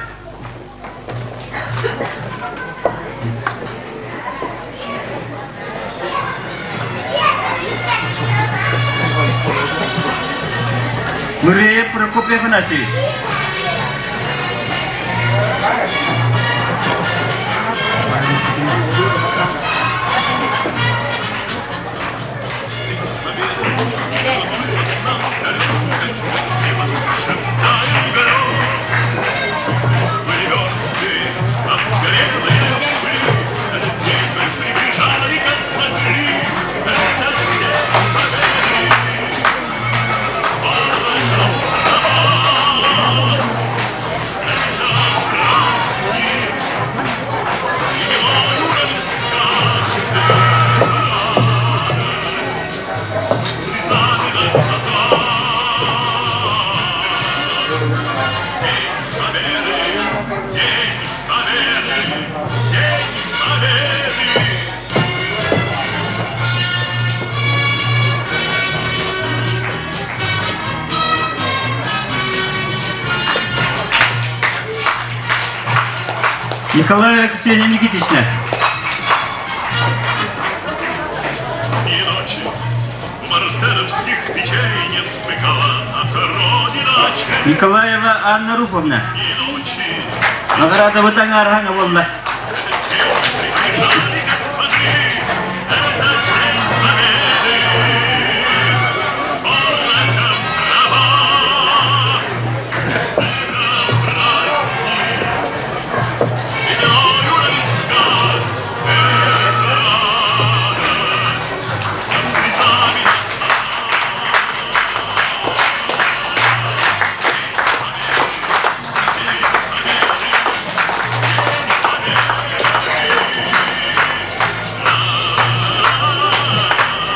Муреев Прокопий Афанасьевич. Николаева Ксения Никитична. Николаева Анна Руфовна. Награда таҥарһаҥа буолла.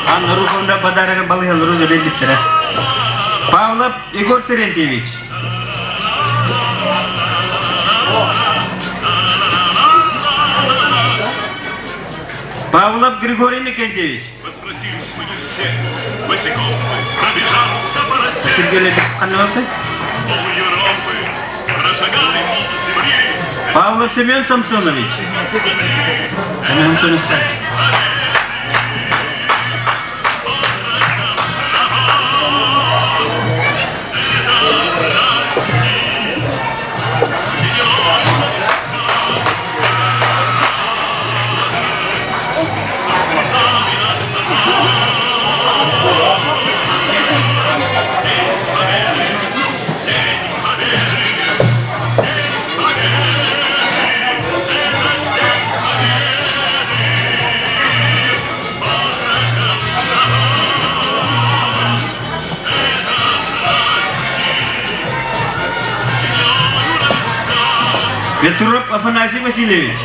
Анна Руфовна подарок балыһалары үлэлиттэрэ. Павлов Егор Терентьевич. Павлов Григорий Никентьевич. Возвратились мы не все, босиком пробежаться по росе. Пол Европы прошагали пол земли. Павлов Семен Самсонович. Семен Самсонович. Петров Афанасий Васильевич.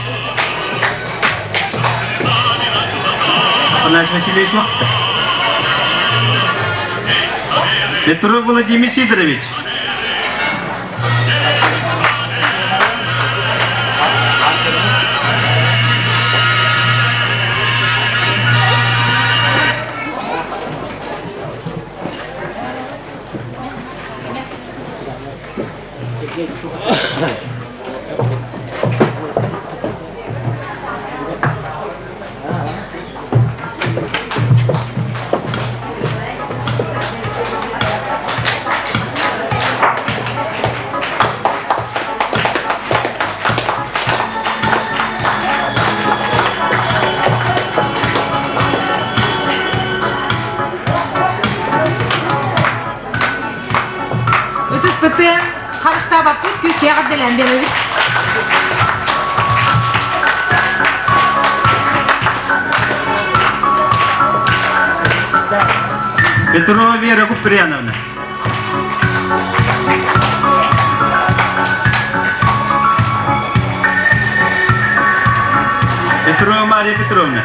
Афанасий Васильевич Вахта. Петров Владимир Сидорович. Ытыспытын харыстаабаппыт күүстээх эрдэлээн биэрэбит. Петрова Вера Куприяновна. Петрова Мария Петровна.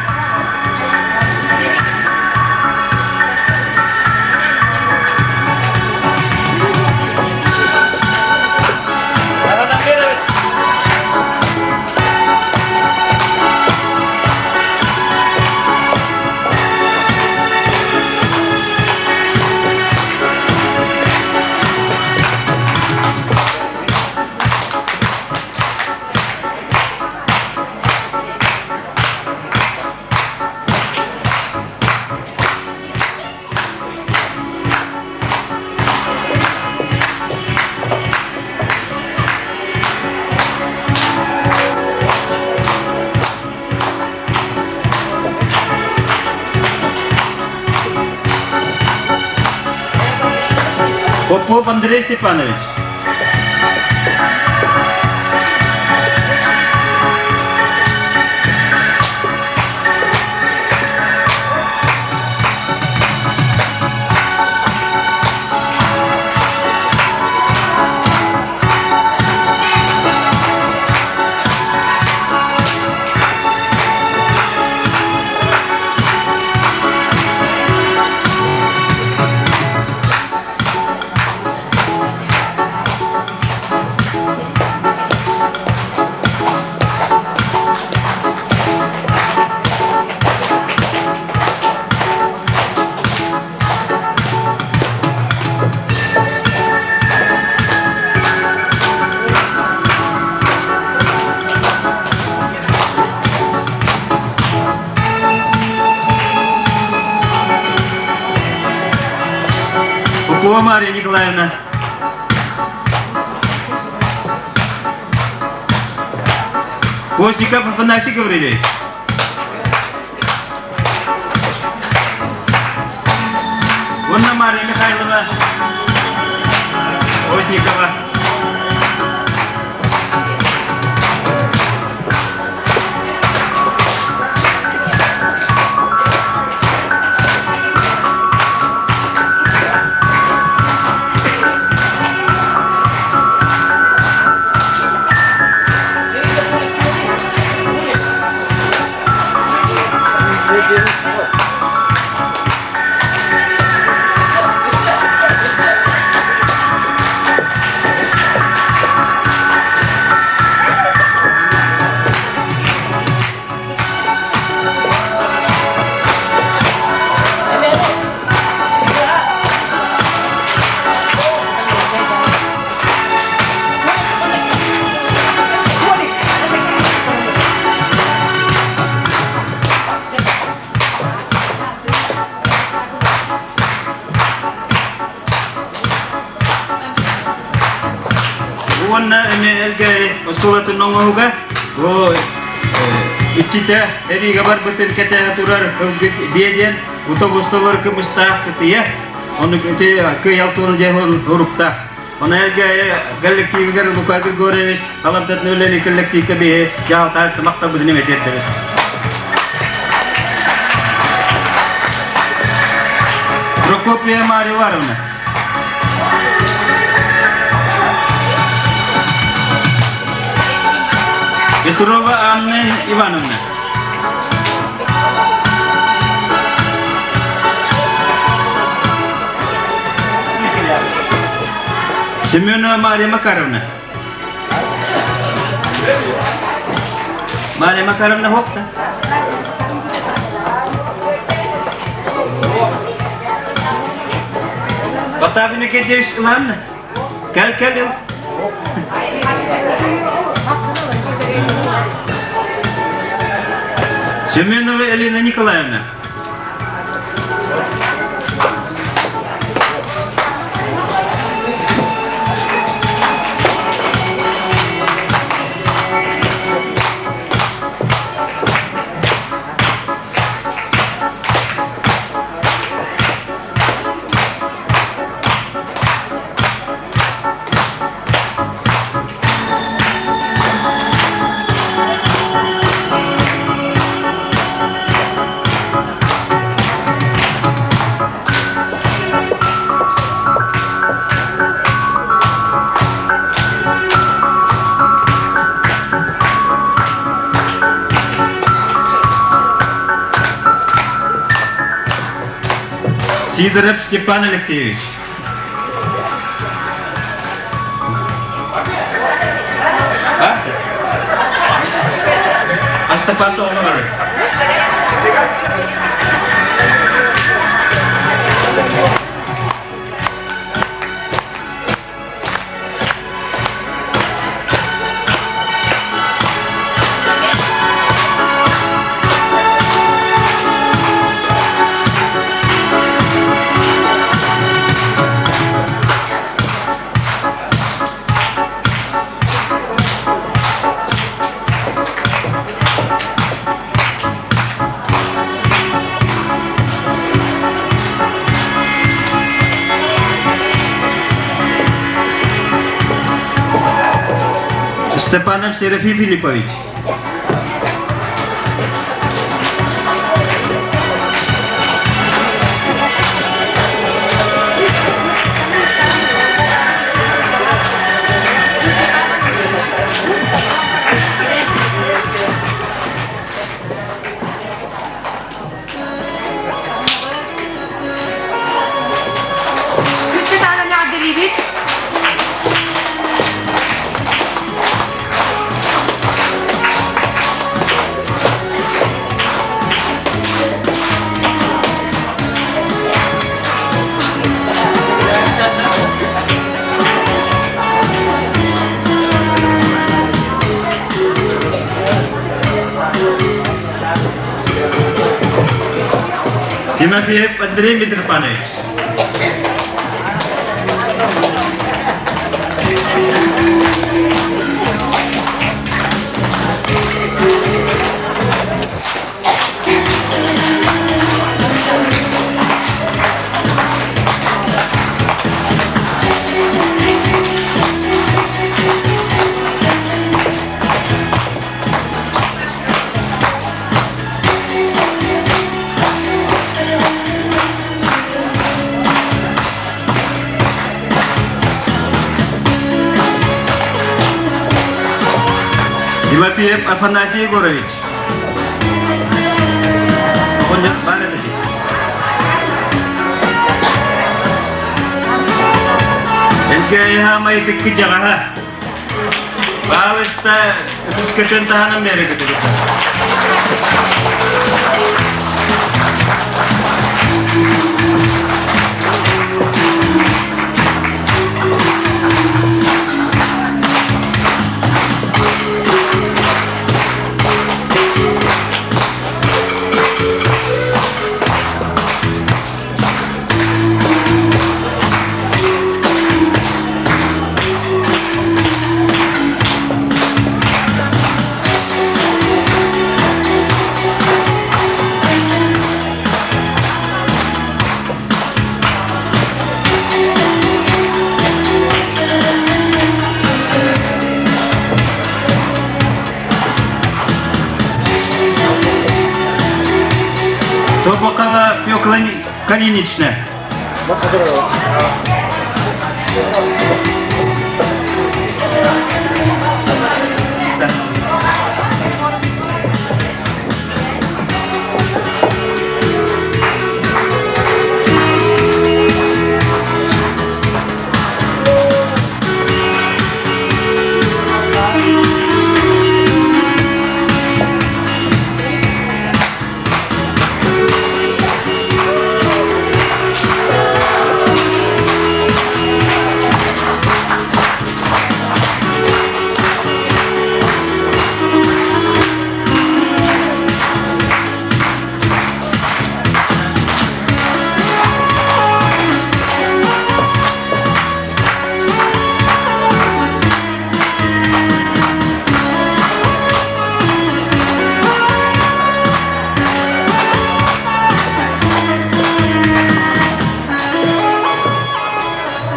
Попов Андрей Степанович. Попова Мария Николаевна. Костиков Афанасий Гаврилович. Уонна Мария Михайлова Озникова. Уонна эмиэ Элгээйи оскуолатын оҥоһуга о иччитэ эриигэ барбытын кэтэһэ турар ылгыт биэ диэн ута кымыстаах кытыйа ону ити кыайал туону диэн уруктаах. Оны Элгээйи коллективигэр Лука Григорьевич аламтатын үлэли коллективка биһи дьаһалтаат мактабытын эметердебит. Прокопия Мария Ивановна. Петрова Анна Ивановна. Семенова Мария Макаровна. Мария Макаровна хопта. Потап Никитич ылан. Кэл кэл. Семенова Елена Николаевна. Сидоров Степан Алексеевич. А? Астапан тоҕолор. Степанов Серафим Филиппович. Күттү таанан эҕэрдэлиибит. Тимофеев Андрей Митрофанович. Тимофеев Афанасий Егорович. Оҕонньор баар эбит. Элгээйи хаамай ытыккы дьаҕаһа. Баалыста ытыскатын таһынан бэрэ Тобокова Фёкла Калинична.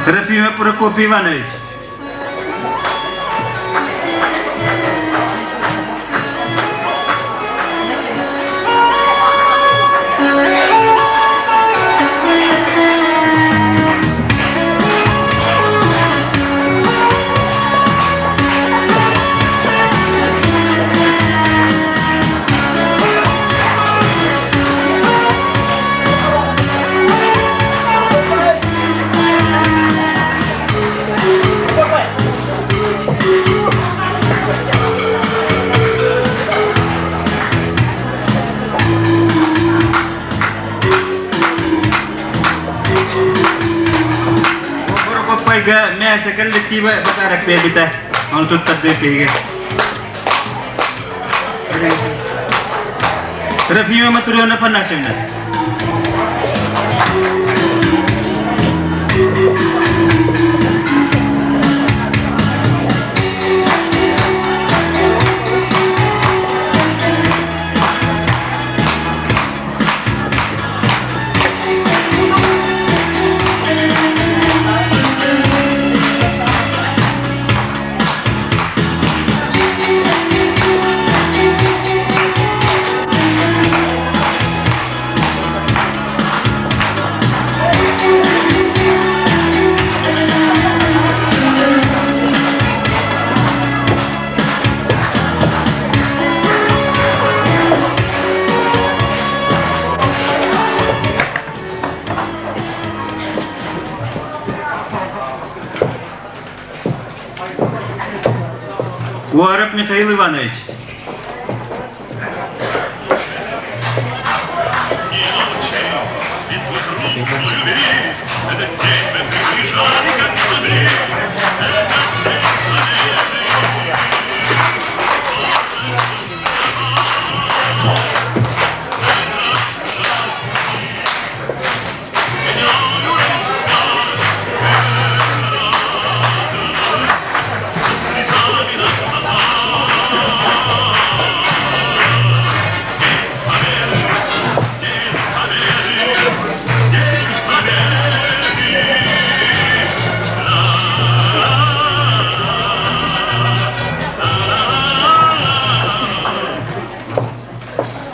Трофимов Прокопий Иванович. Прокопайга мясо коллектива батарак бэбитэ. Оны туттарды пиге. Трофима Матурьевна Афанасьевна. Уаров Михаил Иванович.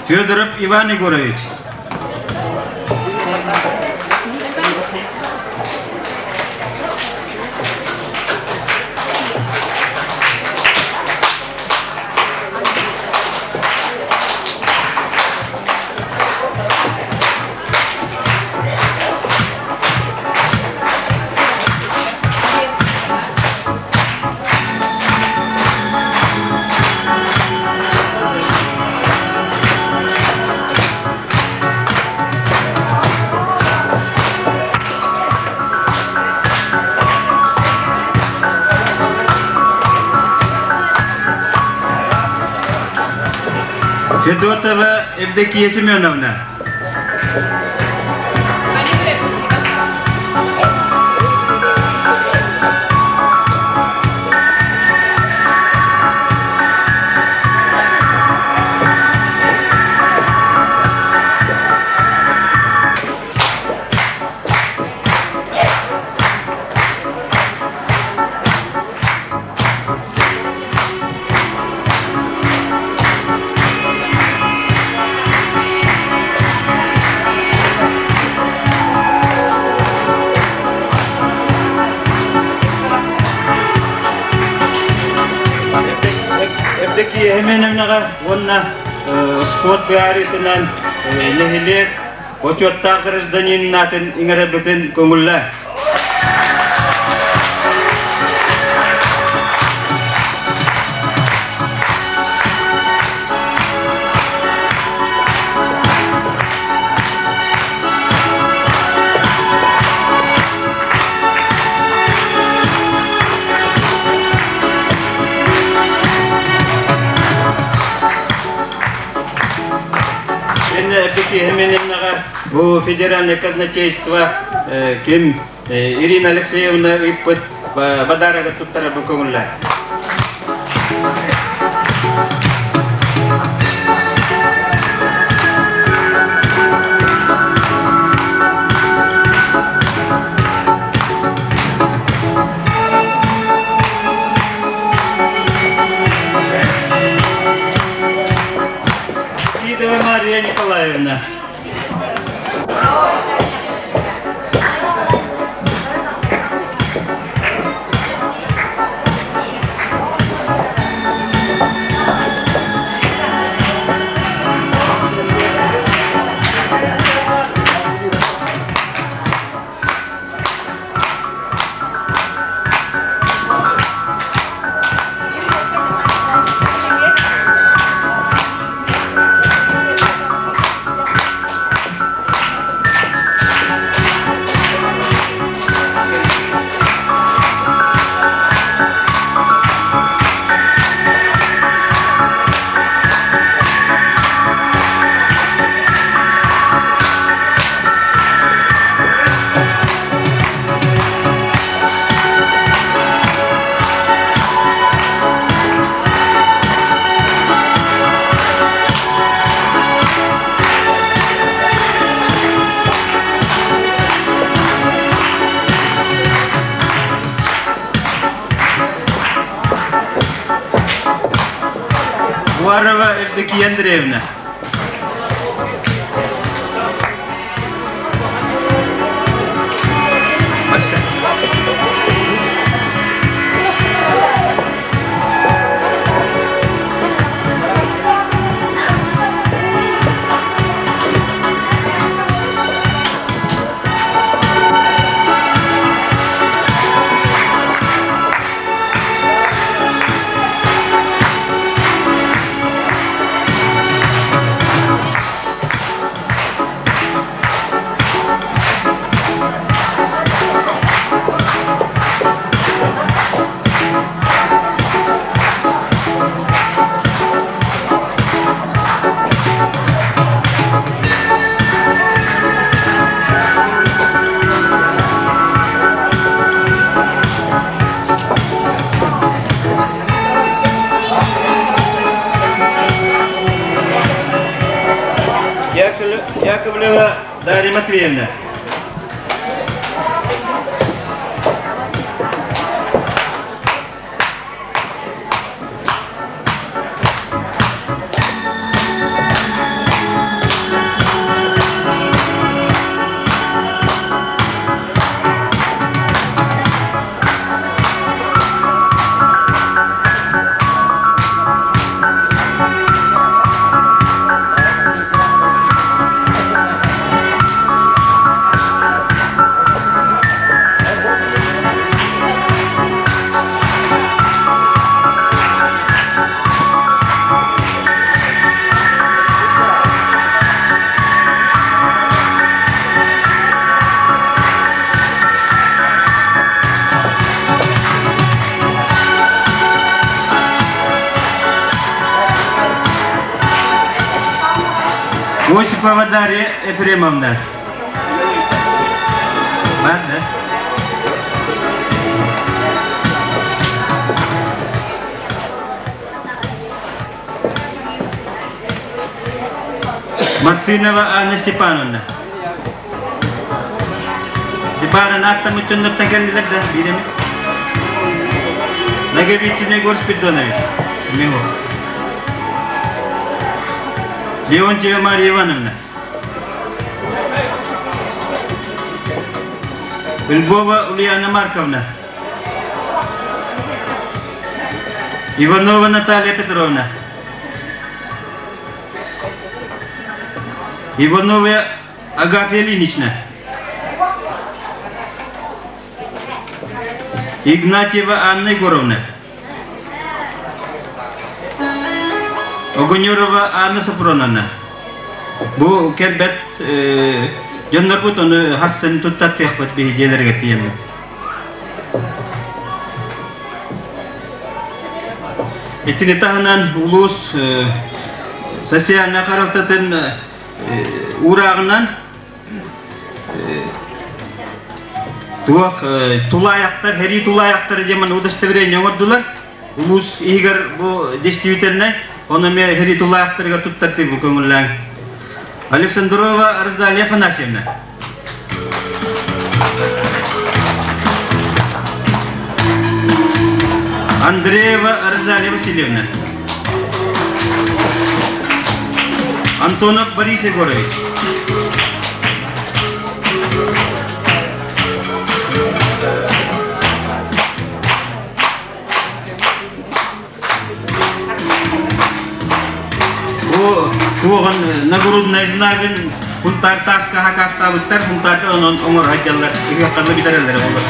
Федоров Иван Егорович. Федотова Евдокия Семеновна. Евдокия Семеновнаҕа уонна спорт быһаарыытынан нэһилиэк бочуоттаах гражданин аатын иҥэрэрбитин көҥүллээ. Бу федеральное казначейство ким Ирина Алексеевна ыыппыт бадарага туттара бу көҥүллэр. Сидорова Мария Николаевна. Уварова Евдокия Андреевна. Яковлева Дарья Матвеевна. Осипова Дарья Ефремовна. Бар, да? Мартынова Анна Степановна. Степановна аттамыт дьоннортон кэллилэр да биир эмит. Наговицын Егор Спиридонович. Миго. Леонтьева Мария Ивановна. Львова Ульяна Марковна. Иванова Наталья Петровна. Иванова Агафья Ильинична. Игнатьева Анна Егоровна. Огонерова Анна Сафроновна. Бу кэлбэт дьоннорбут ону хассын туттаттыахпыт биһи дьиэлэригэр тиийэммит. Итини таһынан улуус социальнай харалтатын уурааҕынан туох тулаайахтар, сэрии тулаайахтара диэн удостоверение оҥордулар. Улуус иһигэр бу действительнай, ону эмиэ сэрии тулаайахтарыгар туттардыы бу көҥүллээн. Александрова Розалия Афанасьевна. Андреева Розалия Васильевна. Антонов Борис Егорович. Бу туоҕун нагруднай знагын Хунтаар тааска хакаастаабыттар, хунтаардар онон оҥоро сылдьаллар, ыһыахтарына бүтэрэллэрэ буолар.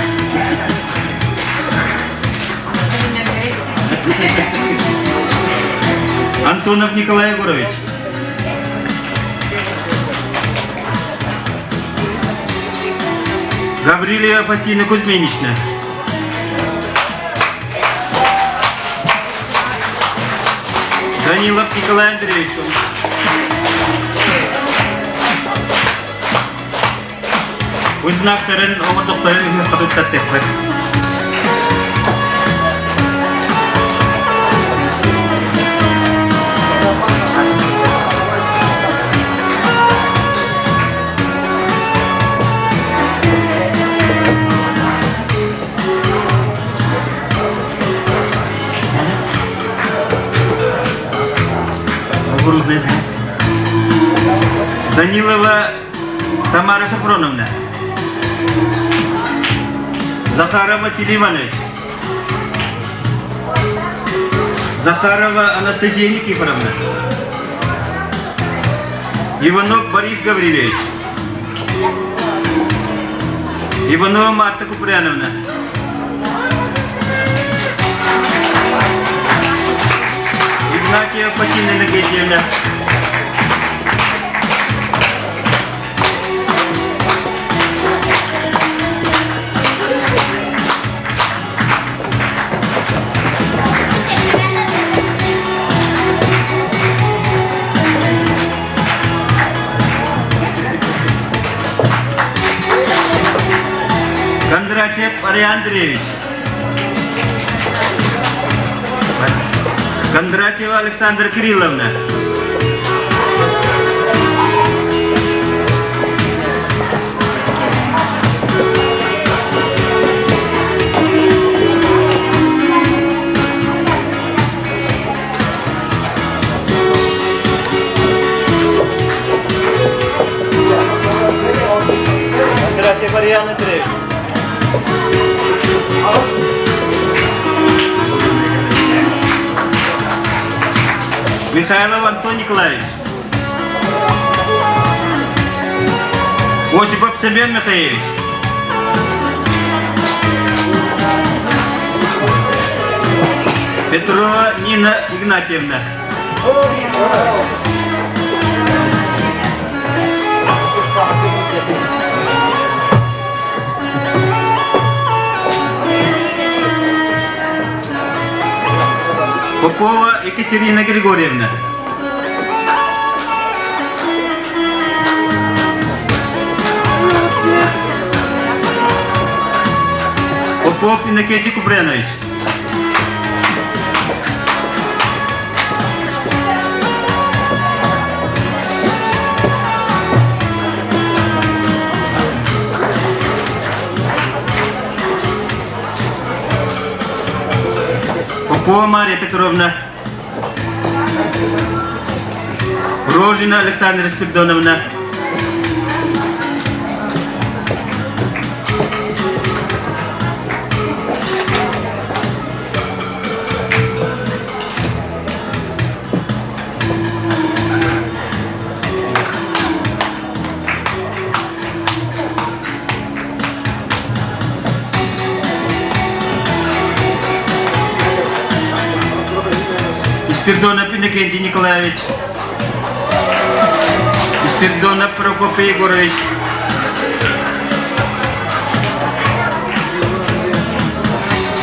Антонов Николай Егорович. Гаврилия Фатина Кузьминична. Данилов Николай Андреевич. Узнактарын оҥордохторун ыһыахха туттартыахпыт. Данилова Тамара Сафроновна. Захаров Василий Иванович. Захарова Анастасия Никифоровна. Иванов Борис Гаврилович. Иванова Марта Купряновна. Игнатьева Фатина Иннокентьевна. Кондратьев Арий Андреевич. Кондратьева Александра Кирилловна. Ильян Андреевич. Михайлов Антон Николаевич. Осипов Семен Михайлович. Петрова Нина Игнатьевна. Попова Екатерина Григорьевна. Попов Иннокентий Купренович. Попова Мария Петровна. Рожина Александра Спиридоновна. Спиридонов Иннокентий Николаевич. Спиридонов Прокопий Егорович.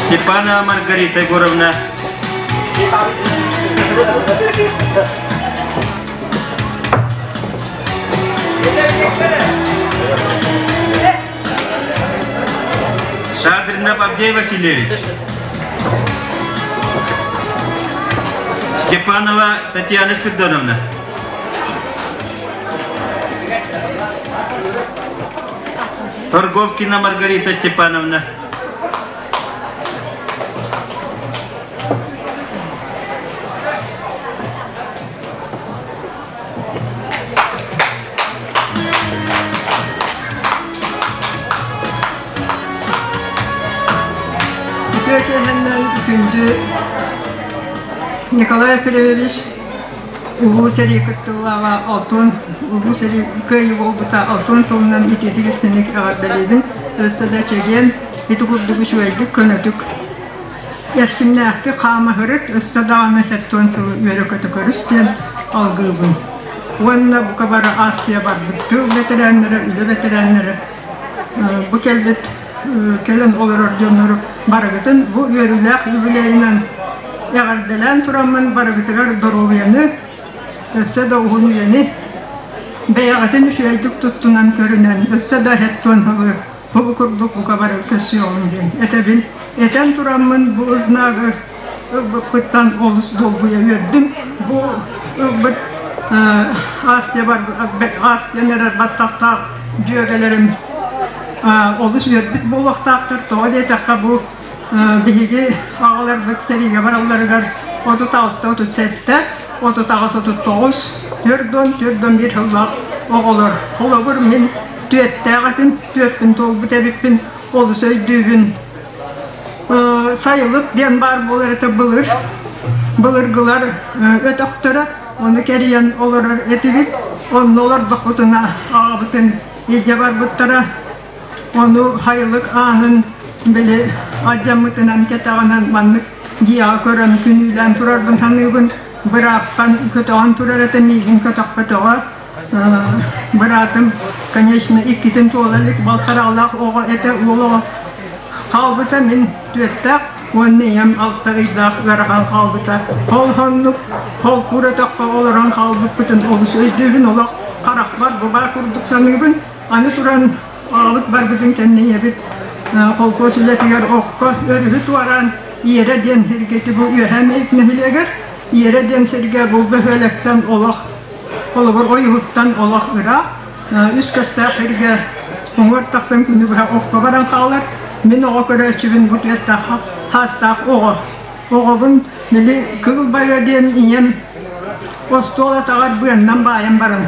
Степанова Маргарита Егоровна. Шадринов Авдей Васильевич. Степанова Татьяна Спиридоновна. Торговкина Маргарита Степановна. Үтүө киэһэннэн күндү Николай Ефремович Улуу сэрии кыттыылааҕа алтын Улуу сэрии кыайыы буолбута алтын сылынан итиитик истиҥник эҕэрдэлиибин. Өссө да чэгиэн, ити курдук үчүгэйдик көнөтүк эрчимнээхтик хаамаһырыт, өссө даҕаны сэттиэн сылы үөрэ-көтө көрүс диэн алгыыбын. Уонна бука бары ааспыйа барбыт тыыл бэтэрээннэрэ, үлэ бэтэрээннэрэ бу кэлбит кэлэн олорор дьоннору барыгытын бу үөрүүлээх юбилейынан эҕэрдэлээн тураммын барыгытыгар доруобуйаны, өссө да уһун үйэни, бэйэҕитин үчүгэйдик туттунан көрүнэн, өссө да эһэттуон сылы бу курдук бука бары көрсүөҕүм диэн этэбин. Этэн тураммын бу ызнаагы ылбыппыттан олус долгуйа үөрдүм. Бу ылбыт аас диэн эрэр баттахтаах дьүөгэлэрим олус үөрбүт буолуохтаахтар. Тоҕо диэтэххэ бу биһиги аҕаларбыт сэриигэ баралларыгар 36, 37, 38, 39, 40, 41 сыллаах оҕолор. Холобур, мин түөртээх этим, түөрпүн туолбут эбиппин, олус өйдүүбүн. Сайылык диэн баар буолар этэ былыр. Былыргылар өтөхтөрө, ону кэрийэн олорор этибит. Онно олордохпутуна аҕабытын илдьэ барбыттара. Ону сайылык аанын били алдьаммытынан кэтэҕинэн маннык дьиэҕэ көрөн күнүүлээн турарбын саныыбын. Бырааппан көтөҕөн турар этэ, миигин көтөхпөтөҕө. Быраатым, конечно, иккитин туола илик балтараалаах оҕо этэ, уол оҕо хаалбыта, мин түөттээх уонна ийэм алта ыйдаах ыарахан хаалбыта. Ол оннук холкуур өтөххө олорон хаалбыппытын олус өйдүүбүн, олох харахпар бу баар курдук саныыбын. Аны туран аҕабыт барбытын кэннэ ийэбит холкуос үлэтигэр окко өрүһү туораан Иэрэ диэн сиргэ ити бу Үөһээ Мэйик нэһилиэгэр Иэрэ диэн сиргэ бу бөһүөлэктэн олох холобур ойуһуттан олох ыраах үс көстөөх сиргэ уҥуор тахсан күнү быһа окко баран хаалар. Мин оҕо көрөөччүбүн бу түөртээх хаастаах оҕо. Оҕобун били Кыыл Байа диэн ийэм остуол атаҕар быаннан баайан баран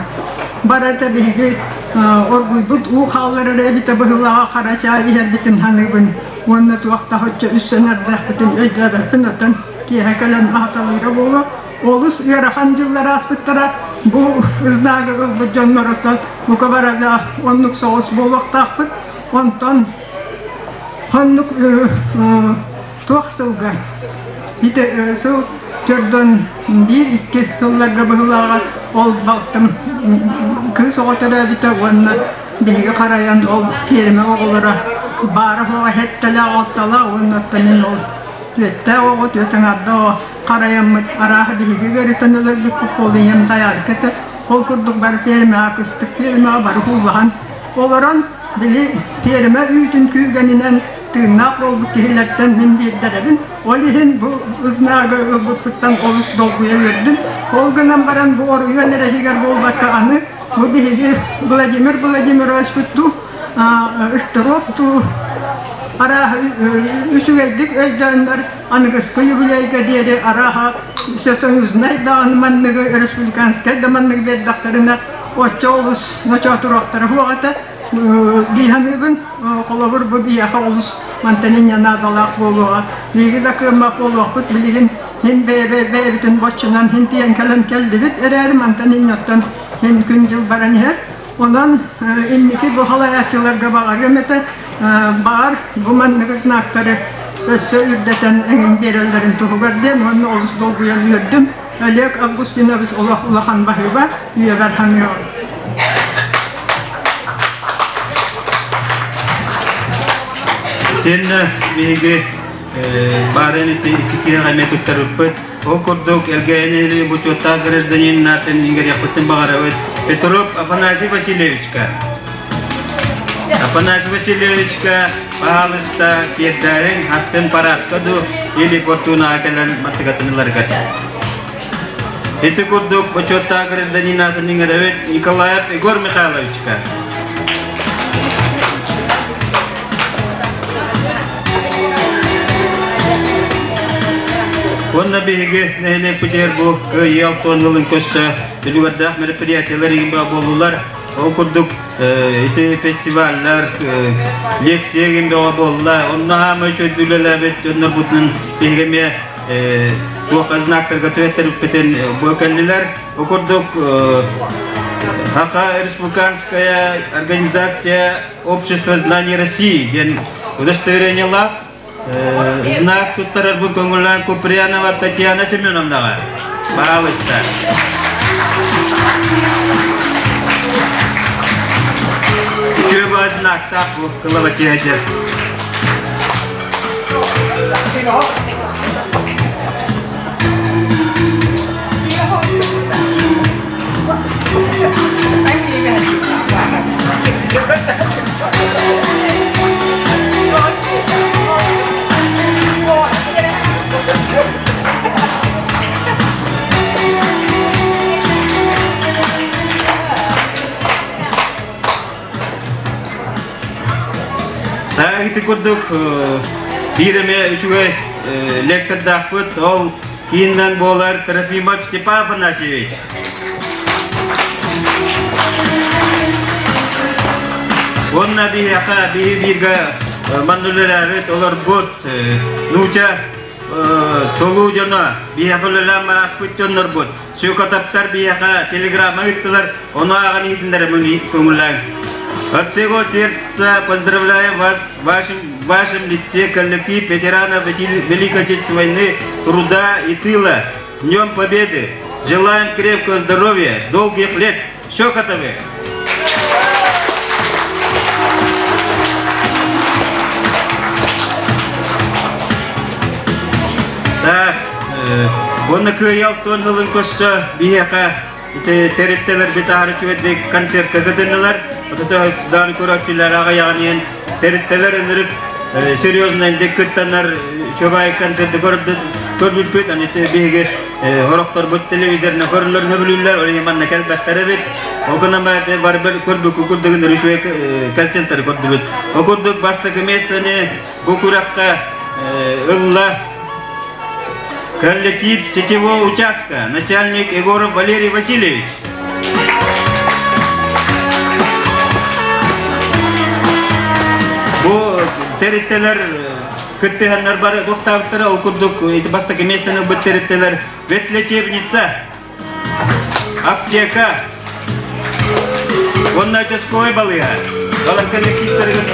барата биһиги. Оргуйбут уу хаалларар эбитэ быһыылааҕа хара чаай иһэрбитин саныыбын уонна туох да соччо үссэнэрдээхпитин өйдөөбөппүн оттон киэһэ кэлэн аһаталыыра буолуо. Олус ыарахан дьыллар ааспыттара. Бу ызнаагы ылбыт дьонноруттан бука барыга оннук соҕус буолуохтаахпыт. Онтон оннук туох сылга ити сыл төрдөн биир-икки сылларга быһыылааҕа ол балтым кыыс оҕо төрөөбүтэ уонна биһиги харайан ол ферма оҕолоро баара-суоҕа сэттэлээх алталаах уонна оттон мин ол түөттээх оҕо түөт аҥаардаах оҕо харайаммыт арааһа биһиги ыарытан өлөрбүппүт ол ийэм дайаарка этэ ол курдук бары фермаҕа кыстык фермаҕа бары кууллаһан олорон били ферма үүтүн күүгэнинэн тыыннаах буолбут киһилэртэн мин биирдэрэбин. Ол иһин бу ызнаагы ылбыппыттан олус долгуйа үөрдүм. Ол гынан баран бу оройуон эрэ иһигэр буолбакка аны бу биһиги Владимир Владимировичпыт дуу, Ыстыруоп дуу арааһа үчүгэйдик өйдөөннөр аныгыскы юбилейга диэри арааһа всесоюзнай даҕаны манныгы республиканскай да манныгы биэрдэхтэринэ оччо олус ночоотуруохтара суох этэ дии саныыбын. Холобур, бу биһиэхэ олус мантан инньэ наадалаах буолуоҕа. Биһиги да кыаммат буолуохпут билигин һин бэйэ-бэйэбитин боччунан һин тиийэн кэлэн кэллибит эрээри мантан инньэттэн һин күн-дьыл баран иһэр. Онон инники бу халайааччыларга баҕарыам этэ, баар бу маннык знактары өссө үрдэтэн эҥин биэрэллэрин туһугар диэн уонна олус долгуйан үөрдүм. Олег Августинович олох улахан баһыыба үйэбэр ханыаҕын. Итиэннэ биһиги баарын ити икки киһиэхэ эмиэ туттарбыппыт. Ол курдук Элгээйи нэһилиэгин бочуоттаах гражданин аатын иҥэриэхпитин баҕарабыт Петров Афанасий Васильевичка. Афанасий Васильевичка, пожалуйста, тиэрдээриҥ, хассын парадка ду или фортунаҕа кэлэн маттыгатын ыларгар. Ити курдук бочуоттаах гражданин аатын иҥэрэбит Николаев Егор Михайловичка. Уонна биһиги нэһилиэкпитигэр бу Кыайыы Алтуон ылын көрсө үлүгэрдээх мероприятиелар игин буоллулар. Ол курдук ити фестиваллар, лекция игин бөҕө буолла. Онно хаама үчүгэй үлэлээбит дьоннорбутун биһиги эмиэ туох знактарга түһэттэрбиппитин бу кэллилэр. Ол курдук Саха Республиканская организация Общество знаний России диэн удостоверениелаах знак туттарарбын көҥүллээн Куприянова Татьяна Семеновнаҕа. Пожалуйста. Үтүө баа знактаах бу кылабачыһа Ити курдук биир эмэ үчүгэй лектордаахпыт ол кииннэн буолар Трофимов Степан Афанасьевич. Уонна биһиэхэ биһи бииргэ манна үлэлээбит олорбут нууча толуу дьоно биһиэхэ үлэлээн ааспыт дьоннорбут Сюкотаптар биһиэхэ телеграмма ыыттылар ону ааҕан иһитиннэрэ көҥүллээҥ. От всего сердца поздравляем вас в вашем, в вашем лице коллектив ветеранов Великой Отечественной войны, труда и тыла. С Днем Победы! Желаем крепкого здоровья, долгих лет! Щекотовы! Так, уонна кыайал туон ылын көссө биһиэхэ ити тэрилтэлэр битаары үчүгэйдик концертка кытыннылар. Отото дааны көрөөччүлэр аҕыйаҕын иһин тэрилтэлэр ынырык серьезно кыттанар чобай концерты көрбүппүт. Аны биһиги Орохторбут телевизорна көрүллэр сөбүлүүллэр, ол иһин манна кэлбэттэр эбит. Ол гынан баран барбар көрбүккү курдугун үчүгэй концерттары көрдүбүт. Ол курдук бастакы местоны бу күрэххэ ылла коллектив сетевого участка, начальник Егоров Валерий Васильевич. Тэрилтэлэр кыттыһаннар бары туохтаабыттара ол курдук ити бастакы миэстэни ылбыт тэрилтэлэр ветлечебница, аптека уонна участковай балыыһа. Балар коллективтарыгар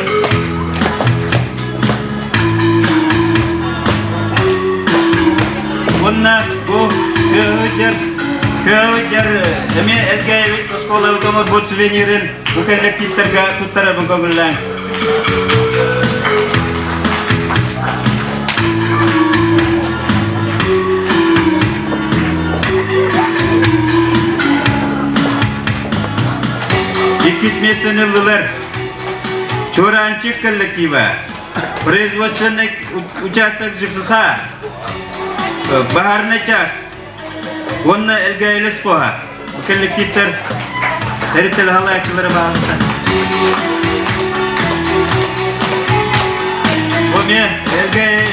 Уонна бу көһүдэр көһүдэр эмиэ Элгээйибит оскуолабыт оҥорбут сувенирин бу коллективтарга туттарабын көҥүллээн. Иккис миэстэни ыллылар Чуораанчык коллектива, производственный участок ЖКХ, баһаарынай час уонна Элгээйилэс хоһа. Коллективтэр тэрилтэлэр халааччылара бааллар. Оме Элгээйи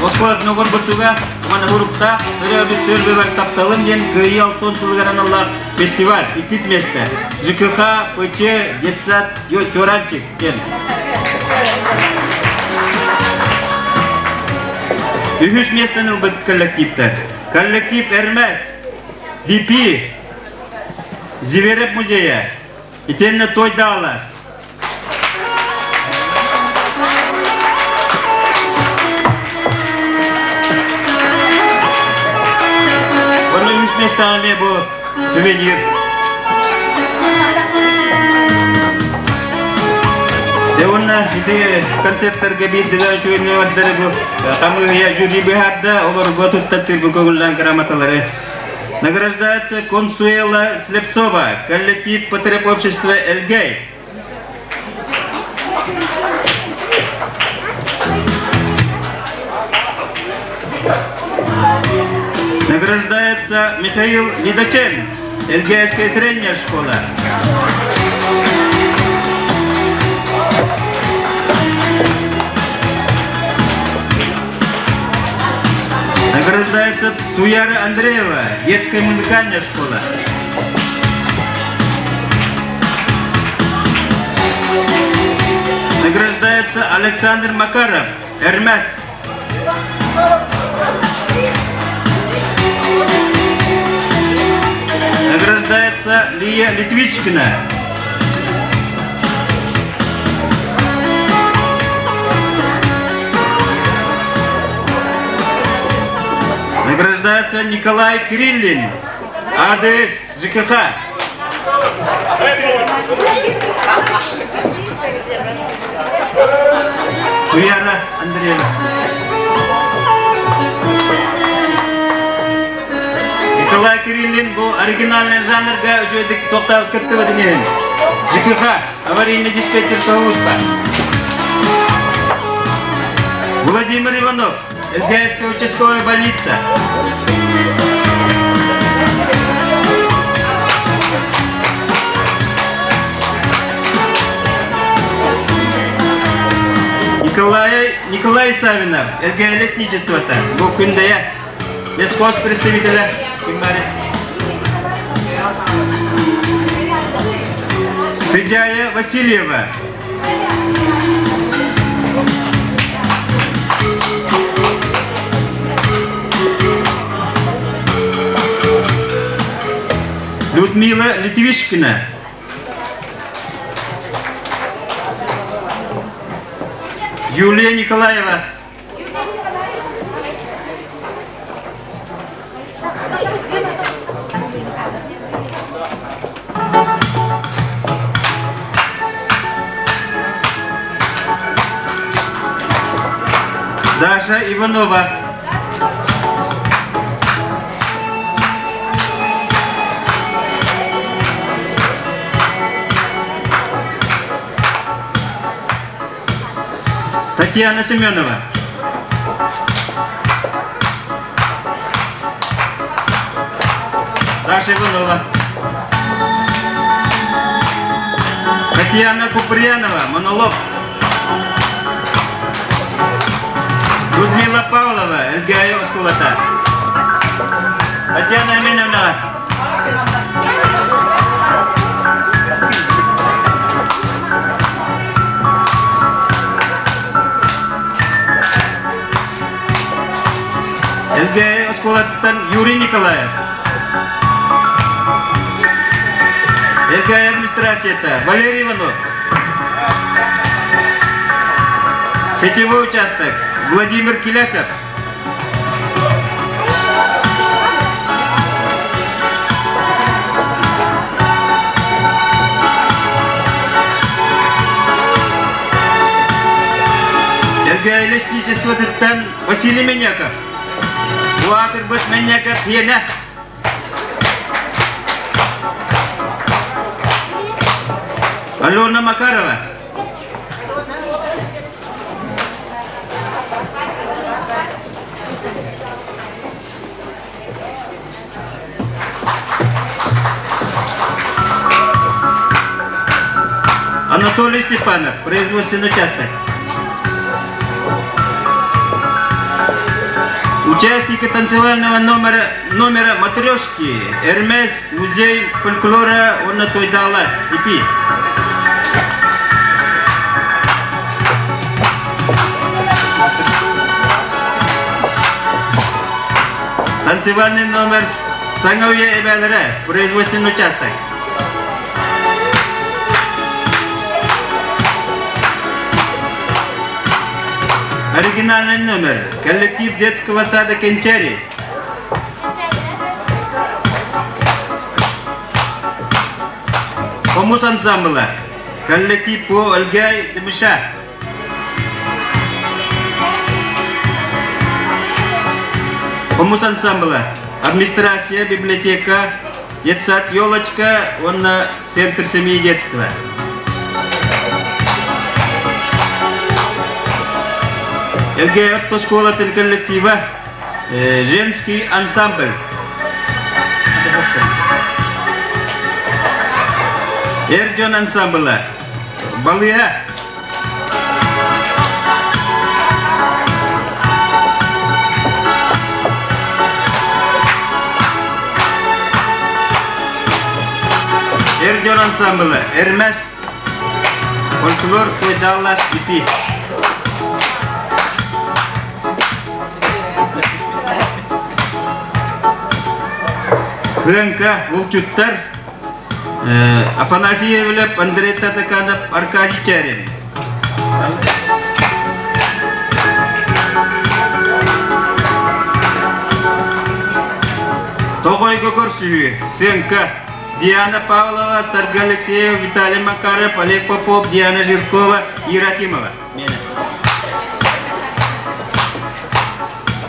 оскуолатын оҥорбутуга уонна уруктаах төрөөбүт түөлбэбэр тапталым диэн Кыайыы алтын сылыгар аналлаах фестиваль иккис миэстэ ЖКХ ПЧ детсад Чуранчик диэн. Үһүс миэстэни ылбыт коллективтэр. Коллектив Эрмес, ДП, Зверев музейа, итиэннэ Той Даалас. Онно үс миэстэҕэ эмиэ бу сувенир. Дьэ уонна ити концерттарга биирдилээн үчүгэй бу хамыыһыйа жюри быһаарда, олорго туттаттыыр бу көҥүллээн грамоталары. Награждается Консуэла Слепцова, коллектив потребобщества «Элгей». Награждается Михаил Недочен, Элгейская средняя школа. Награждается Туяра Андреева, детская музыкальная школа. Награждается Александр Макаров, Эрмес. Награждается Лия Литвичкина. Награждается Николай Кириллин, АДС ЖКХ. Туяра Андреева. Николай Кириллин бу оригинальный жанрга үчүгэйдик тохтоос кыттыбытын иһин ЖКХ аварийный диспетчер служба. Владимир Иванов, ЛГСК участковая больница. Николай, Николай Савинов, ЛГ лесничествота, бу күндэйэ, лесхоз представителя Сыдяя Васильева. Людмила Литвишкина. Юлия Николаева. Даша Иванова. Татьяна Семенова. Даша Иванова. Татьяна Куприянова, монолог. Людмила Павлова, ЛГА осколата. Татьяна Аминовна. оскуолаттан Юрий Николаев. Элгээйи администрацията Валерий Иванов. Сетевой участок Владимир Килясов. Элгээйи лесничествотыттан Василий Меняков. Улаатырбыт Меняков хиэнэ. Алена Макарова. Анатолий Степанов, производственный участок. Участники танцевального номера, номера «Матрешки», «Эрмес», музей фольклора уонна Тойдаала, ИПИ. Танцевальный номер Саҥа үйэ эбээлэрэ, производственный участок. Оригинальный номер. Коллектив детского сада Кенчари. Хомус ансамбла. Коллектив по Ольгай Дымыша. Хомус ансамбла. Администрация, библиотека, детсад «Елочка», уонна Центр семьи и детства. ЛГ оскуолатын коллектива женский ансамбль. Эр дьон ансамбла. Балыа. Эр дьон ансамбла. Эрмэс. Фольклор Тойдааллаах ити. Кыаҥка булчуттар Афанасий Евлев, Андрей Татаканов, Аркадий Чарин. Тоҕойго көрсүһүү, сыаҥка Диана Павлова, Саргы Алексеева, Виталий Макаров, Олег Попов, Диана Жиркова, Ира Акимова.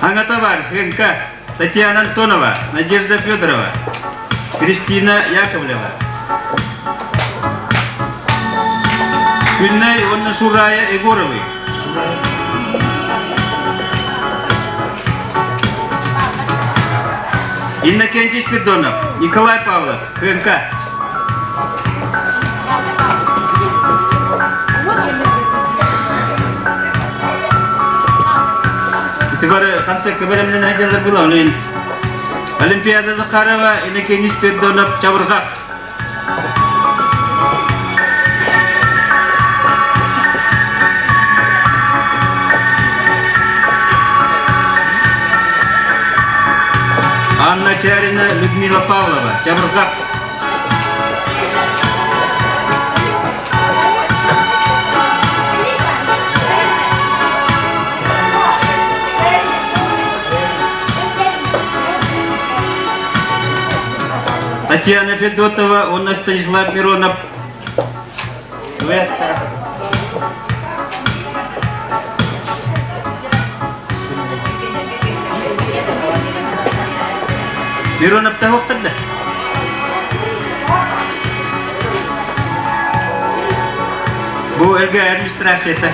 Аҥа товарищ ХНК, Татьяна Антонова, Надежда Федорова, Кристина Яковлева. Күннэй уонна Сурая Егоровы. Иннокентий Спиридонов, Николай Павлов, ХНК. Итибары концертка бэлэмнэн сылдьаллар была, онон Олимпиада Захарова, Иннокентий Спиридонов, Чабырҕах. Анна Чарина, Людмила Павлова, Чабырҕах. Татьяна Федотова уонна Станислав Миронов. Мироновтан охторда. Бу ЛГ администрацията.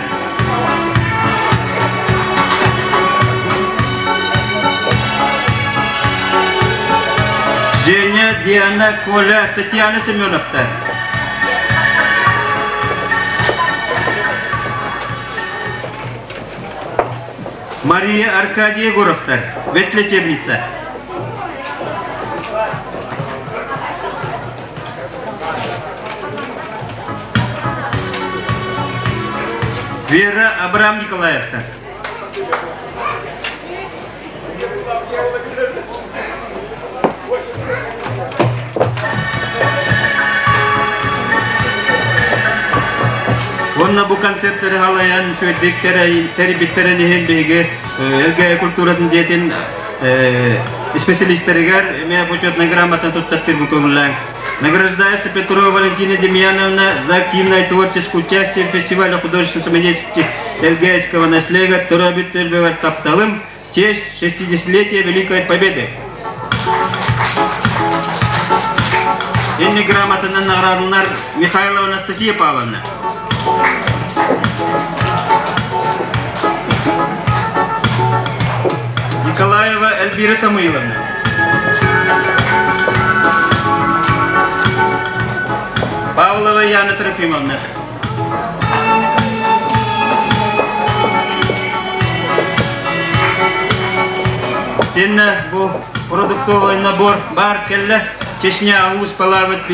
Женя, Диана, Коля, Татьяна Семеновтар. Мария Аркадий Егоровтар, ветлечебница. Вера Абрам Николаевтар. Онно бу концерттары халайан үчүгэйдик тэрийбиттэрин иһин биһиги ЛГ культуратын дьиэтин специалистэригэр эмиэ почетная грамота туттартыыр көҥүллээн. Награждается Петрова Валентина Демьяновна за активное творческое участие в фестивале художественной самодеятельности Элгээйского наследия «Төрөөбүт түөлбэбэр тапталым» в честь 60-летия Великой Победы. Инни грамотанан наградалар Михайлова Анастасия Павловна. Николаева Эльвира Самуиловна. Павлова Яна Трофимовна. Тинна бу продуктовый набор бар кэллэ. Чечня уус палаабыт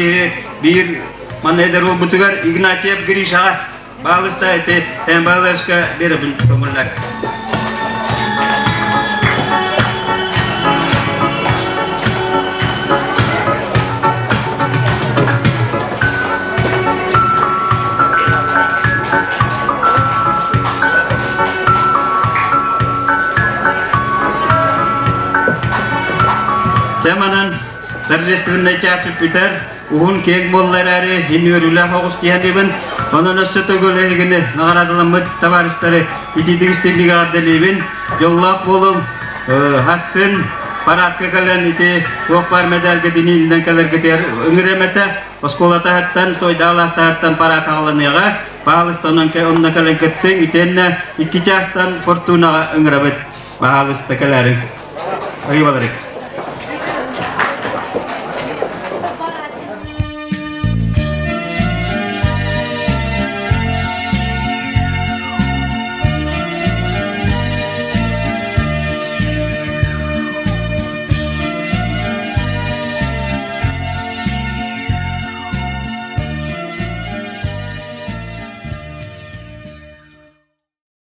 биир манна эдэр уолбутугар Игнатьев Гришаҕа баалыста ити МБЛСка биэрэбин көҥүллэр. Дьэ манан торжественнай час бүтэр, уһун киэҥ буолла эрээри иһин үөрүүлээх оҕус диһэнибин, онон өссө төгүл эһигини наҕараадаламмыт табаарыстары итиитик истиҥник эҕэрдэлиибин, дьоллоох буолуҥ, хасын парадка кэлэн ити туох баар мэдээлгитин иилинэн кэлэргитигэр ыҥырыам этэ, оскуола таһыттан, Сойдаалаах таһыттан парад аҕаланыаҕа, баһаалыста онно кэлэн кыттыҥ, итиэннэ икки чаастан Фортунаҕа ыҥырабыт, баһаалыста кэлээриҥ. Айыбаларык.